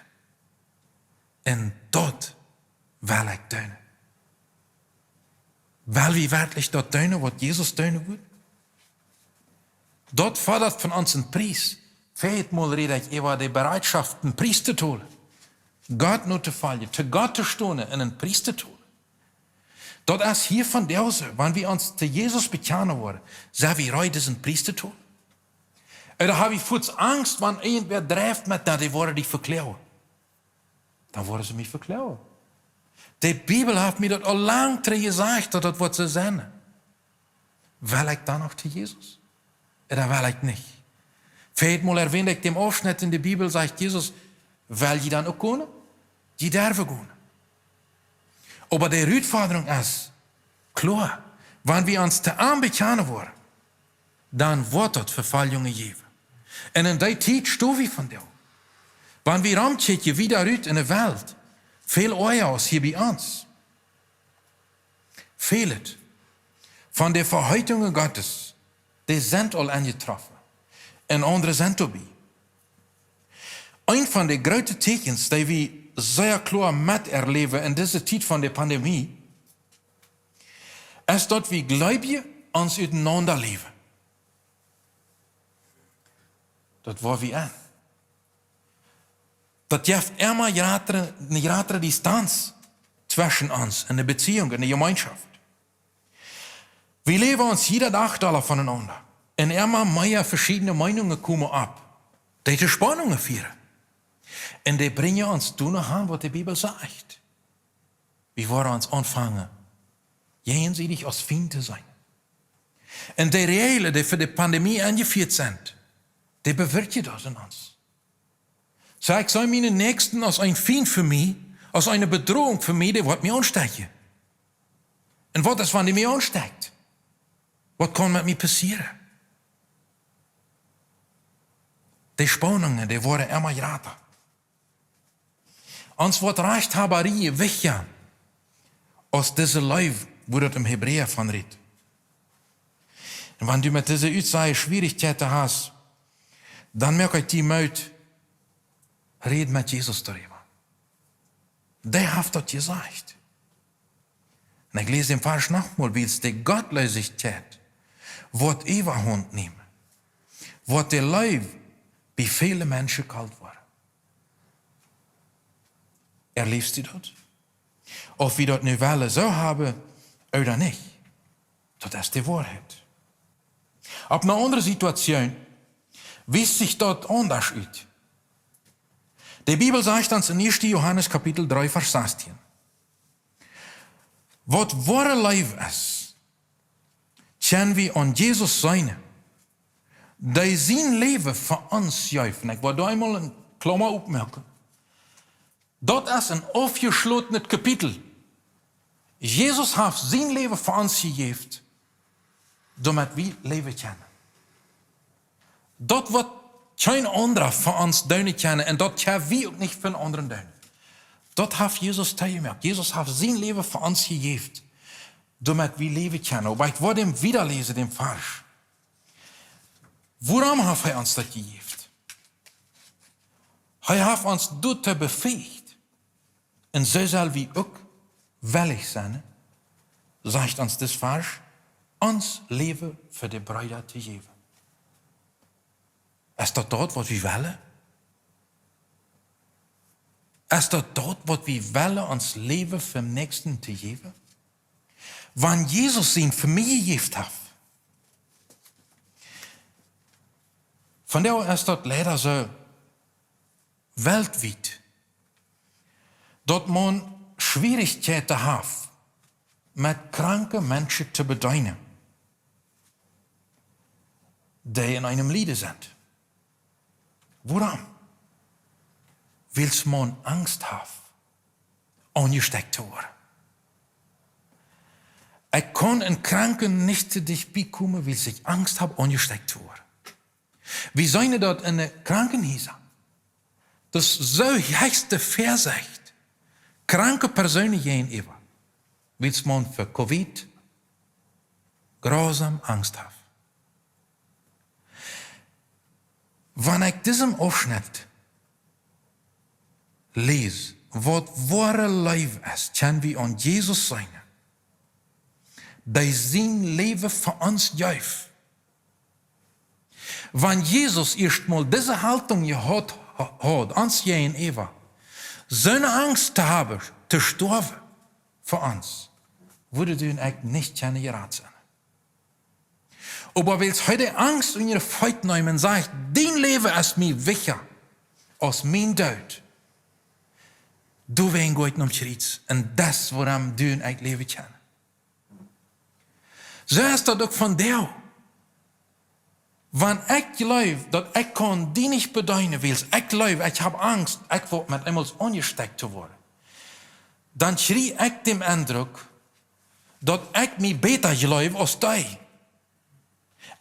Un daut well ekj doonen. Well wie werkjlich daut doonen, waut Jesus doonen wudd? Daut foddat von ons een Pries. Väajetmol räd ekj äwa de Bereitschoft, een Pries to tolen. Gott notofoljen, to Gott to stonen un een Pries to tolen. Daut es hia vondoag soo, wan wie ons to Jesus bekjanen woaren, sent wie reed, een Pries to tolen? Ooda hab wie fuaz Angst, wan irjentwäa dreift met daut, dee woaren die vekloagen? Dan woaren see mie vekloagen. De Bibel haft mie daut aul lang trigj jesajcht, daut daut woat soo sennen. Well ekj dan noch to Jesus? Ooda well ekj nich? Väajetmol erwähn ekj dän Aufschnett en de Bibel, sajcht Jesus: Well jie dan uk gonen? Jie derwen gonen. Oba de Rutfodrunk es kloa, wan wie ons to am bekjanen woaren, dan woat daut Vefoljungen jäwen. Un en dee Tiet sto wie vondoag. Wan wie romkjikjen wieda rut enne Welt, väl oaja aus hia bie ons. Väl von de Veheitungen Gottes, dee sent aul aunjetroffen. Un aundre sent doabie. Eent von de groote Tieekjens, dee wie sea kloa meterläwen en dise Tiet von de Pandemie, es daut wie Gleubje ons utenaunda läwen. Daut woa wie aun. Daut jeft emma jratre, eene jratre Distanz tweschen ons en de Beziehung, en de Jemeenschoft. Wie läwen ons jieda Dach dolla vonenaunda. Un emma mea veschiedne Meenungen komen opp, dee to Spaunungen fieren. Un dee brinjen ons doano han, waut de Bibel sajcht. Wie woaren ons aunfangen, jäajensiedich aus Fiend to sennen. Un de Räajlen, dee fa de Pandemie aunjefieet sent, dee bewirkjen daut en ons. Soo, ekj see mienen Näakjsten aus een Fiend fa mie, aus eene Bedrohung fa mie, dee woat mie aunstekjen. Un waut es, wan dee mie aunstekjt? Waut kaun met mie passieren? De Spaunungen, dee woaren emma jrata. Ons woat Rajchthaberei wichtja aus dise Leew, wua daut em Hebräa von rät. Un wan du met dise Utsaje Schwierichkjeiten hast, dan moak ekj die Moot, räd met Jesus doaräwa. Dee haft daut jesajcht. Un ekj läs dän Varsch noch mol, wiels de Gottlosigkeit woat Äwahaunt nämen, woat de Leew bie väle Menschen kolt woaren. Erläfst du daut? Auf wie daut nu wellen soo haben ooda nich, daut es de Woarheit. Opp eene aundre Situation wiest sikj daut aundasch ut. De Bibel sajcht ons en ieeschte Johanes Kapitel dree, Varsch sastieen: Waut woare Leew es, kjenn wie aun Jesus seenen, dee sien Läwen fa ons jeef. Un ekj well doa eemol eene Klauma opmoaken. Daut es een aufjeschlotenet Kapitel. Jesus haft sien Läwen fa ons jejäft, doamet wie läwen kjennen. Daut, waut kjeen aundra fa ons doonen kaun, un daut kjenn wie uk nich fa eenen aundren doonen. Daut haft Jesus toojemoakt. Jesus haft sien Läwen fa ons jejäft, doamet wie läwen kjennen. Oba ekj woa dän wieda läsen, dän Varsch. Wuarom haft hee ons daut jejäft? Hee haft ons doatoo befähigt. Un soo sell wie uk wellich sennen, sajcht ons dis Varsch, ons Läwen fa de Breeda to jäwen. Es daut daut, waut wie wellen? Es daut daut, waut wie wellen, ons Läwen fa dän Näakjsten to jäwen? Wan Jesus sien fa mie jejäft haft. Vondoag es daut leida soo weltwiet, daut maun Schwierichkjeiten haft, met kranke Menschen to bedeenen, dee en eenem Lieden sent. Wuarom? Wiels maun Angst haft, aunjestekjt to woaren. Ekj kaun eenen Kranken nich too dicht bie komen, wiels ekj Angst hab, aunjestekjt to woaren. Wie seenen daut en de Krankenhiesa. Daut es soo hechste Väasecht kranke Persoonen jäajenäwa, wiels maun fa Covid grausam Angst haft. Wan ekj disen Aufschnett läs, waut woare Leew es, kjenn wie aun Jesus seenen, dee sien Läwen fa ons jeef. Wan Jesus ieescht mol dise Haltung jehaut haud, ons jäajenäwa, soone Angst to haben, to stoawen fa ons, wudden du un ekj nich kjennen jerat sennen. Oba wiels hee de Angst unja de Feet nemt un sajcht: Dien Läwen es mie wichtja aus mien Doot, doawäajen go ekj nom Kjriez. Un daut es, wuarom du un ekj läwen kjennen. Soo es daut uk vondoag. Wan ekj jleew, daut ekj kaun die nich bedeenen, wiels ekj jleew, ekj hab Angst, ekj woa met eemol aunjestekjt to woaren, dan kjrie ekj dän Endruck, daut ekj mie bäta jleew aus dee.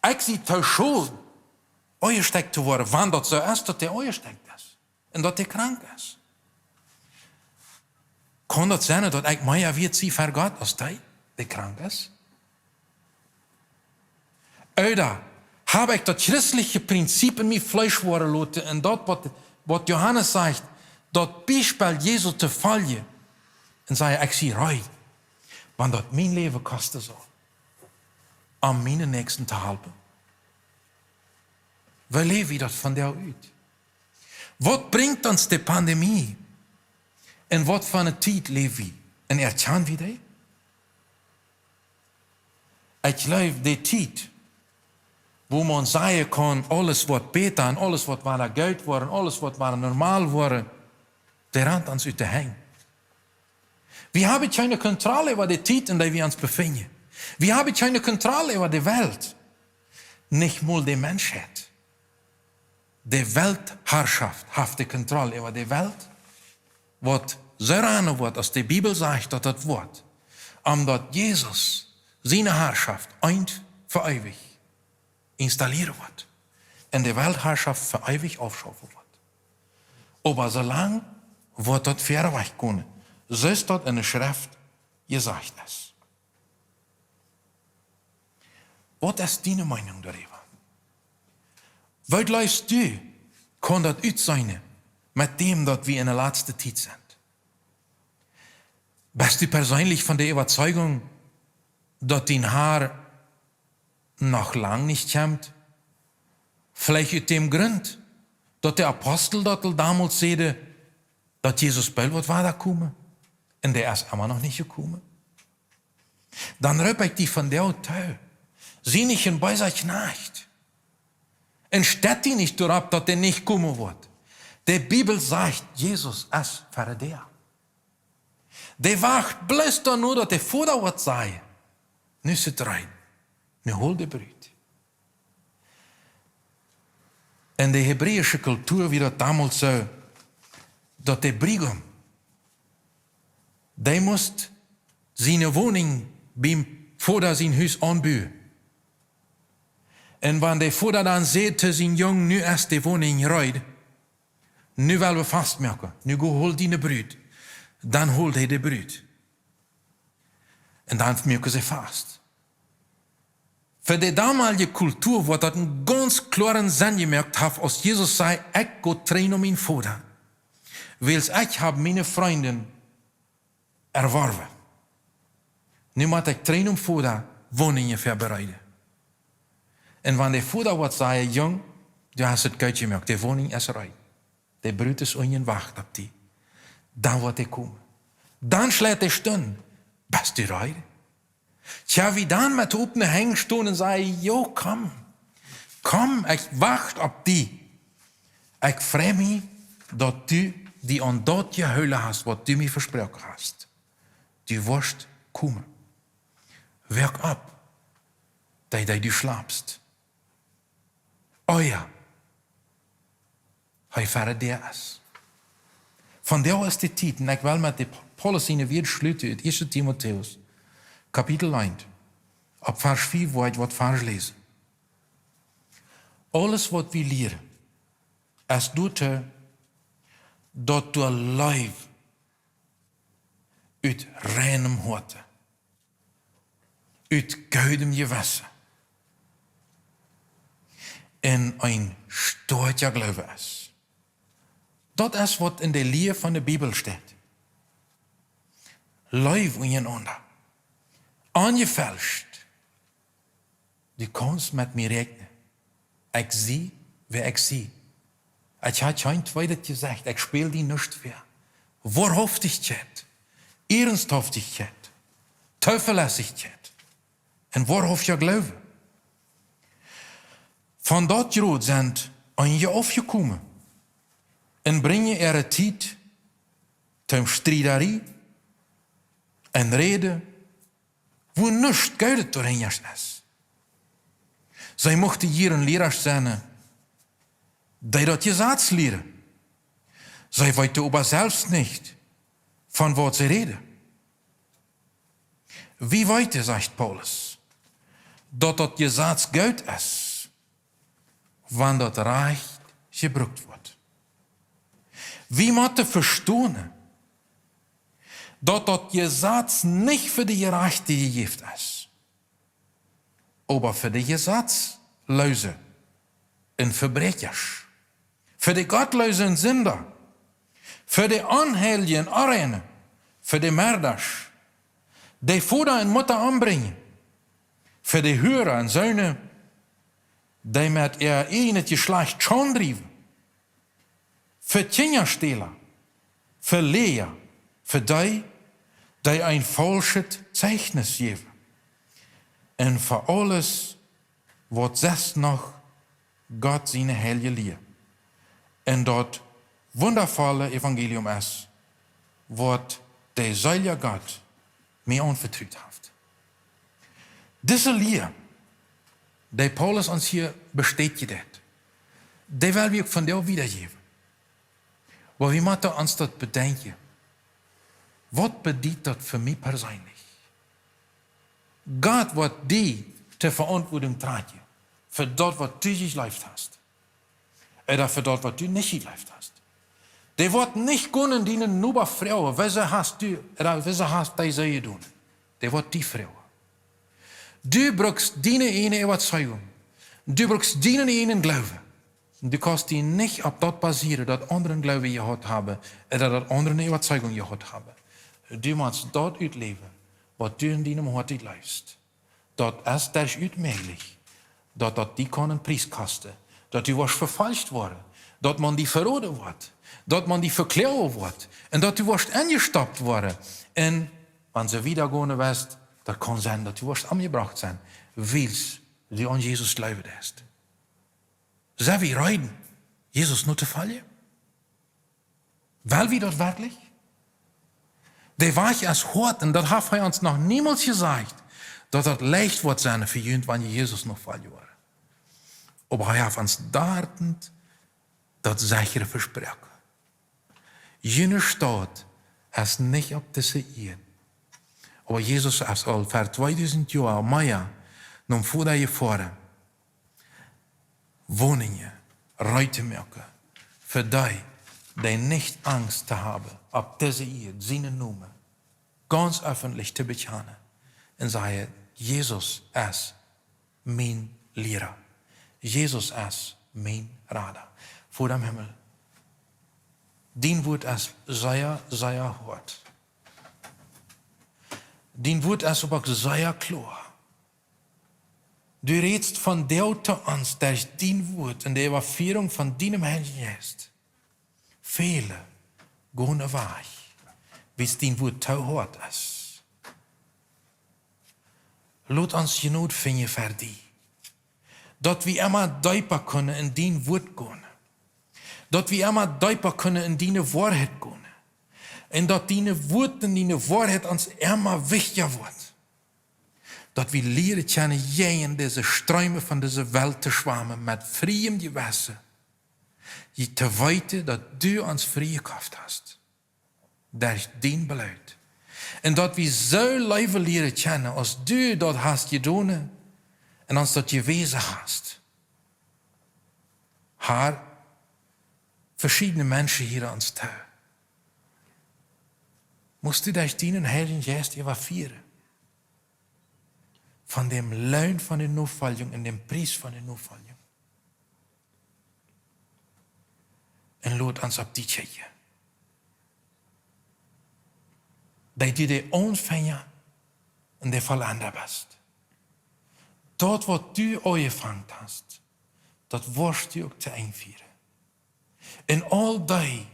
Ekj sie too schul, aunjestekjt to woaren, wan daut soo es, daut dee aunjestekjt es. un daut dee krank es? Kaun daut sennen, daut ekj mea wieet sie fa Gott aus dee, dee krank es? Ooda hab ekj daut christelje Prinzip en mien Fleesch woaren loten un daut, waut, waut Johanes sajcht, daut Biespel Jesu to foljen, un saj: "Ekj sie reed, wan daut mien Läwen kosten saul, om mienen Näakjsten to halpen." Woo läw wie daut vondoag ut? Waut brinjt ons de Pandemie? Un waut fa eene Tiet läw wie? Un erkjan wie dee? Ekj jleew, de Tiet, wua maun sajen kaun, aules woat bäta un aules woat wada goot woaren, aules woat wada normal woaren, dee rant ons ut de Henj. Wie haben kjeene Kontroll äwa de Tiet, en dee wie ons befinjen. Wie haben kjeene Kontroll äwa de Welt. Nich mol de Menschheit. De Weltherrschaft haft de Kontroll äwa de Welt, waut soo ranen woat, aus de Bibel sajcht, daut daut woat. Omdaut Jesus siene Herrschaft eent fa eewich installieren woat un de Weltherrschaft fa eewich aufschaufen woat. Oba soo lang woat daut wieda wajch gonen, soo aus daut en de Schreft jesajcht es. Waut es diene Meenunk doaräwa? Waut jleefst du, kaun daut utseenen met däm, daut wie en de latste Tiet sent? Best du perseenlich von de Äwazeigung, daut dien Herr noch lang nich kjemt? Veleicht ut däm Grunt, daut de Apostel daut aul domols säden, daut Jesus boolt woat wada komen, un dee es emma noch nich jekomen. Dan roop ekj die vondoag too: Sie nich een beesa Kjnajcht. Un stet die nich doaropp, daut dee nich komen woat. De Bibel sajcht, Jesus es ver de Däa. Dee wacht bloos doano, daut de Voda woat sajen: "Nu es et reed. Nu hol de Brut." En de hebräische Kultua wia daut domols soo, daut de Briegaum, dee must siene Woninj biem Voda sien Hus aunbuen. Un wan de Voda dan säd to sienen Jung: "Nu es de Woninj reed, nu well wie fastmoaken, nu go hol diene Brut", dan hold hee de Brut. Un dan muaken see fast. Fa de domaulje Kultua woat daut een gaunz kloaren Senn jemoakt haben, aus Jesus säd: "Ekj go trigj no mienen Voda, wiels ekj hab miene Frind erworwen. Nu mott ekj trigj nom Voda Woninjen väabereiden." Un wan de Voda woat sajen: "Jung, du hast et goot jemoakt, de Woninj es reed, de Brut es unjen, wacht opp die", dan woat hee komen. Dan schleit hee Stund: "Best du reed?" Tja, wie dan met opne Henj stonen un sajen: "Jo, komm, komm, ekj wacht opp die. Ekj frei mie, daut du die aun daut jehoolen hast, waut du mie vesproaken hast. Du woascht komen. Woak opp, dee, dee du schlapst." O jo, hee ver de Däa es. Vondoag es de Tiet, un ekj well met de Paulus siene Wieed schluten, ut Ieeschte Timotäus, Kapitel eent, opp Varsch fief, wua ekj waut väaläsen. Aules, waut wie lieren, es doatoo, daut du leefst ut reinem Hoaten, ut goodem Jewessen, en een stoakja Gloowen es. Daut es, waut en de Lia von de Bibel steit. Leew unjarenaunda. Onjefälscht. Du kaust met mie räakjnen. Ekj sie, wäa ekj sie. Ekj hab kjeen tweedet Jesecht. Ekj späl die nuscht väa. Woarhaftichkjeit, Ernschthaftichkjeit, Tovelässichkjeit un woarhauftja Gloowen. Von daut Jrod sent eenje aufjekomen un brinjen äare Tiet toom Striedarie un Räden, wua nuscht Goodet doahinja es. See muchten hia Liera sennen, dee daut Jesaz lieren. See weeten oba selfst nich, von waut see räden. Wie weeten, sajcht Paulus, daut daut Jesaz goot es, wan daut rajcht jebrukt woat. Wie motten vestonen, daut daut Jesaz nich fa de Jerajchte jejäft es, oba fa de Jesazloose un Vebräakja, fa de gottloose un Sinda, fa de Onheilje un Onreine, fa de Merda, dee Voda un Mutta ombrinjen, fa de Hura un Seene, dee met äa eejnet Jeschlajcht Schaund driewen, fa Kjinjastäla, fa Läajna, fa dee, dee een faulschet Zeichnis jäwen, un fa aules, waut sest noch Gott siene heilje Lia un daut wundavolle Evangelium es, waut de seelja Gott mie aunvetrut haft. Dise Lia, dee Paulus ons hia bestädjen deit, dee well wie uk vondoag wiedajäwen. Oba wie motten ons daut bedenkjen. Waut bediet daut fa mie perseenlich? Gott woat die to Veauntwuatunk trakjen fa daut, waut du jejleeft hast, ooda fa daut, waut du nich jejleeft hast. Dee woat nich gonen dienen Noba froagen: "Woo hast du, ooda woo hast du daut soo jedonen?" Dee woat die froagen. Du brukst diene eejne Äwazeigung. Du brukst dienen eejnen Gloowen. Du kaust die nich opp daut basieren, daut aundre Gloowen jehaut haben, ooda daut aundre Äwazeigung jehaut haben. Du motst daut utläwen, waut du en dienem Hoat jleefst. Daut es derchut mäajlich, daut daut die kaun een Pries kosten, daut du woascht vefolcht woaren, daut maun die veroden woat, daut maun die vekloagen woat, un daut du woascht enjestoppt woaren. Un wan du wiedagonen woascht, daut kaun sennen, daut du woascht omjebrocht sennen, wiels du aun Jesus jleewen deist. Sent wie reed, Jesus notofoljen? Well wie daut werkjlich? De Wajch es hoat, un daut haft hee ons noch niemols jesajcht, daut daut leicht woat sennen fa junt, wan jie Jesus nofoljen woaren. Oba hee haft ons doa daut sechre vesproaken. June Staut es nich opp dise Ieed. Oba Jesus es aul ver tweedusent Joa mea nom Voda jefoaren, Woninjen reed to moaken fa dee, dee nich Angst to haben, opp dise Ieed sienen Nomen gaunz effentlich to bekjanen un sajen: "Jesus es mien Liera. Jesus es mien Rada." Voda em Himmel, dien Wuat es sea, sea hoat. Dien Wuat es oba uk sea kloa. Du rätst vondoag to ons derch dien Wuat un de Äwafierunk von dienem Heiljen Jeist. Väle gonen wajch, wiels dien Wuat too hoat es. Lot ons Jnod finjen fa die, daut wie emma deepa kjennen en dien Wuat gonen, daut wie emma deepa kjennen en diene Woarheit gonen, un daut diene Wuat un diene Woarheit ons emma wichtja woat, daut wie lieren kjennen jäajen dise Stroome von dise Welt to schwamen met frieem Jewessen, to weeten, daut du ons frie jekoft hast derch dien Bloot. Un daut wie soo leewen lieren kjennen, aus du daut hast jedonen un ons daut jewäsen hast. Herr, veschiedne Menschen hieren ons too. Motst du derch dienen Heiljen Jeist äwafieren von däm Loon von de Nofoljunk un däm Pries von de Nofoljunk. Un lot ons opp die kjikjen, daut du de Aunfenja un de Vollenda best. Daut, waut du aunjefongen hast, daut woascht du uk to Enj fieren. Un aul dee,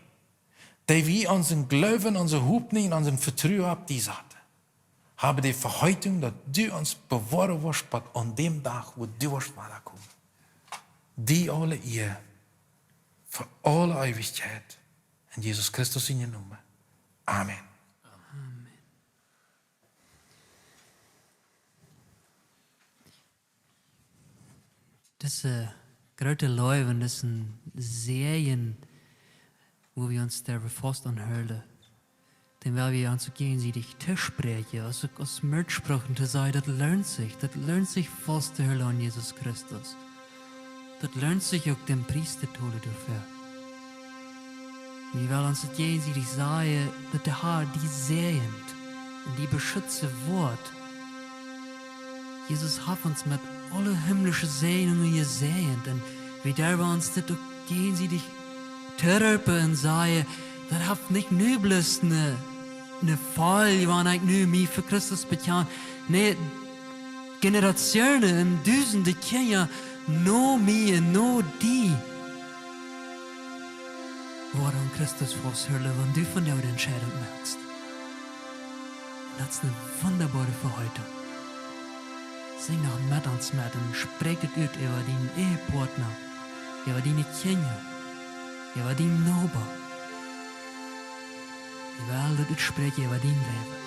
dee wie onsen Gloowen, onse Hopninj un onsen Vetruen opp die saten, haben de Veheitunk, daut du ons bewoaren woascht bat aun däm Dach, wua du woascht wadakomen. Die aule Ea fa aule Eewichkjeit. En Jesus Christus sienen Nomen. Amen. Dise groote Leew un disen Säajen, wua wie ons doa faust aun hoolen, dän well wie ons uk jäajensiedich toospräakjen, aus uk aus Mutspruch to sajen: Daut loont sikj, daut loont sikj faust to hoolen aun Jesus Christus. Daut loont sikj uk, dän Pries to tolen doafäa. Wie wellen ons daut jäajensiedich sajen, daut de Herr die säajent un die beschützen woat. Jesus haft ons met aule himmlische Säajnungen jesäajent. Un wie derwen ons dit uk jäajensiedich tooropen un sajen, daut haft nich nu bloos ne, ne Folj, wan ekj nu mie fa Christus bekjan. Nä, Generationen un dusende Kjinja no mie un no die woaren aun Christus faustholen, wan du vondoag de Entscheidunk moakst. Daut es eene wunderbare Verheißung. Sinj noch met ons met un spräakj et ut äwa dienen Ehepartner, äwa diene Kjinja, äwa dienen Noba. Wie wellen daut utspräakjen äwa dien Läwen.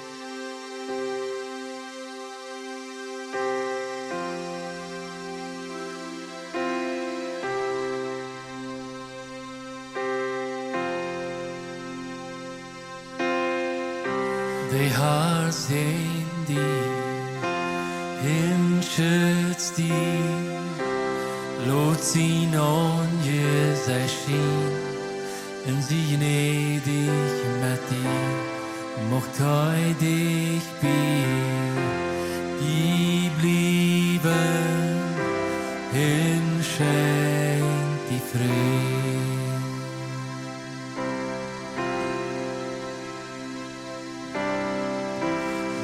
De Herr säajent die un schutzt die, lot sien Aunjesecht schienen un sie jnädich met die, mucht hee dicht bie die bliewen un schenkj die Fräd.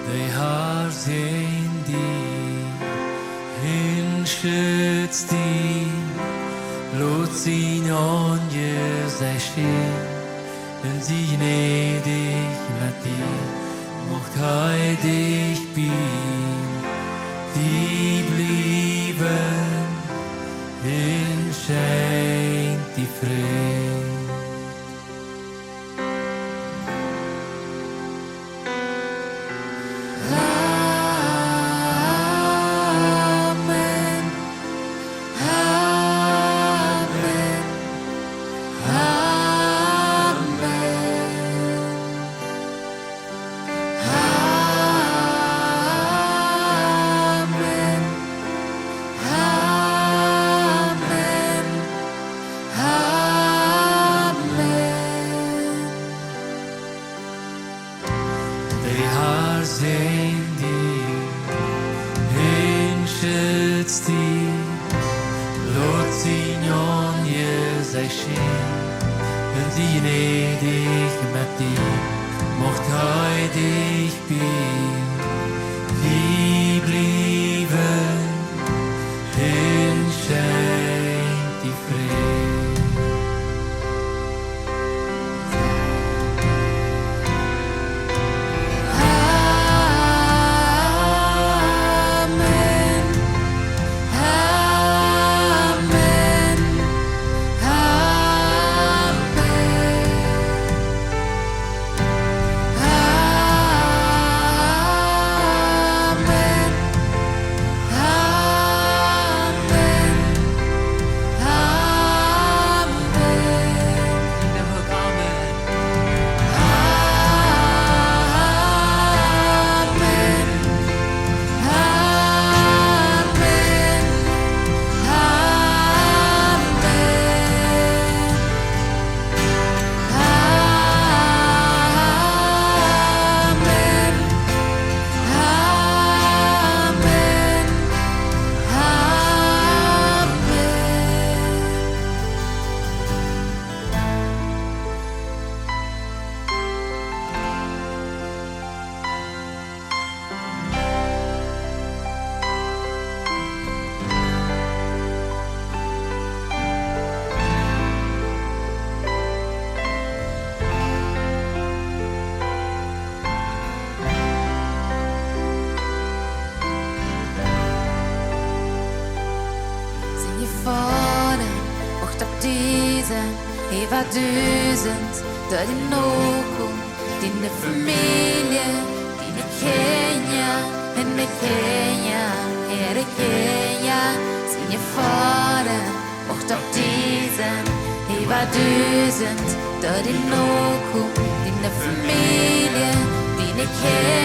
De Herr säajent die un schutzt die, lot sien Aunjesecht schienen un sie jnädich met die, mucht hee dicht bie die bliewen un schenkj die Fräd. Amen. Amen. Amen. Amen. Amen. Amen. De Herr säajent die un schutzt die, lot sien Aunjesecht schienen un sie jnädich met die, mucht hee dicht bie die bliewen un schenkj die Fräd. Amen. Amen. Amen. Amen. Amen. Amen. Amen. Amen. Amen. Amen. Amen. Amen. Sien Voda, mucht opp dise äwa dusent, dee die nokomen, diene Famielje, diene Kjinja, un de Kjinja äare Kjinja. Sien Voda, mucht opp dise äwa dusent, dee die nokomen, diene Famielje, diene Kjinja.